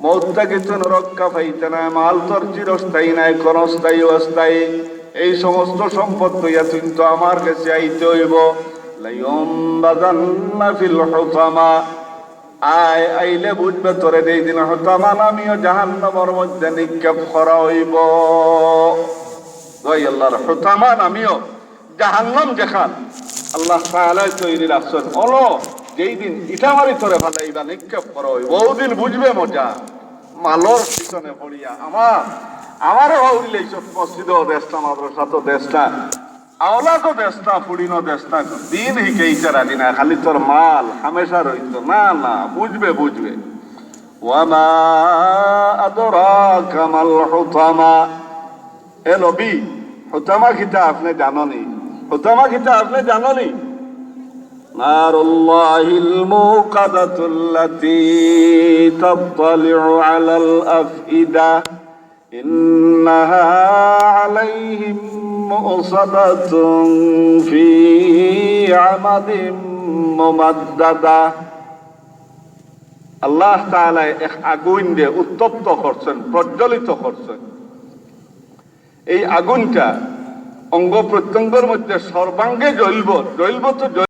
মউত থাকি তুই রক্ষা পাইতে নায়, মাল তোর চিরস্থায়ী নায়, ক্ষণস্থায়ী, অস্থায়ী। এই সমস্ত সম্পদ লইয়া তুই তো আমার কাছে আইতে অইব।" লাইউনবাযান্না ফিল হুতামা। আয়, আইলে বুঝবে তোরে যেই দিন হুতামা নামীয় জাহান্নামর মধ্যে নিক্ষেপ করা অইব। দোয়াই আল্লাহর, হুতামা নামীয় জাহান্নাম যেখান আল্লাহ তাআলায় তৈরি রাখছেন, অনো যেই দিন ইটা মারি তোরে ফালাইবা, নিক্ষেপ করা অইব, ওই দিন বুঝবে মজা। মালর পিছনে পড়িয়া আমার, আমারে হউরি লইছ, মসজিদও দেস না, মাদ্রাসাতও দেস না, আওলাদও দেস না, ফুড়িনও দেস না, দিন হিকেইতে রাজি না, খালি তোর মাল হামেশা রইতো। না, না, বুঝবে, বুঝবে। ওয়া মা আদরাকা মাল হুতামা। এ নবী, হুতামা কিতা আপনে জাননি? হুতামা কিতা আপনে জাননি? নারুল্লাহিল মুকাদাতুল্লাতী তাত্তালিউ আলাল আফইদা। ইন্নাহা আলাইহিম মুসাদাতুন ফি আমাদিম মুমাদ্দাদা। আল্লাহ তাআলায় এক আগুইনরে উত্তপ্ত করছেন, প্রজ্বলিত করছেন। এই আগুইনটা অঙ্গ প্রত্যঙ্গর মধ্যে সর্বাঙ্গে জ্বলব, জ্বলব তো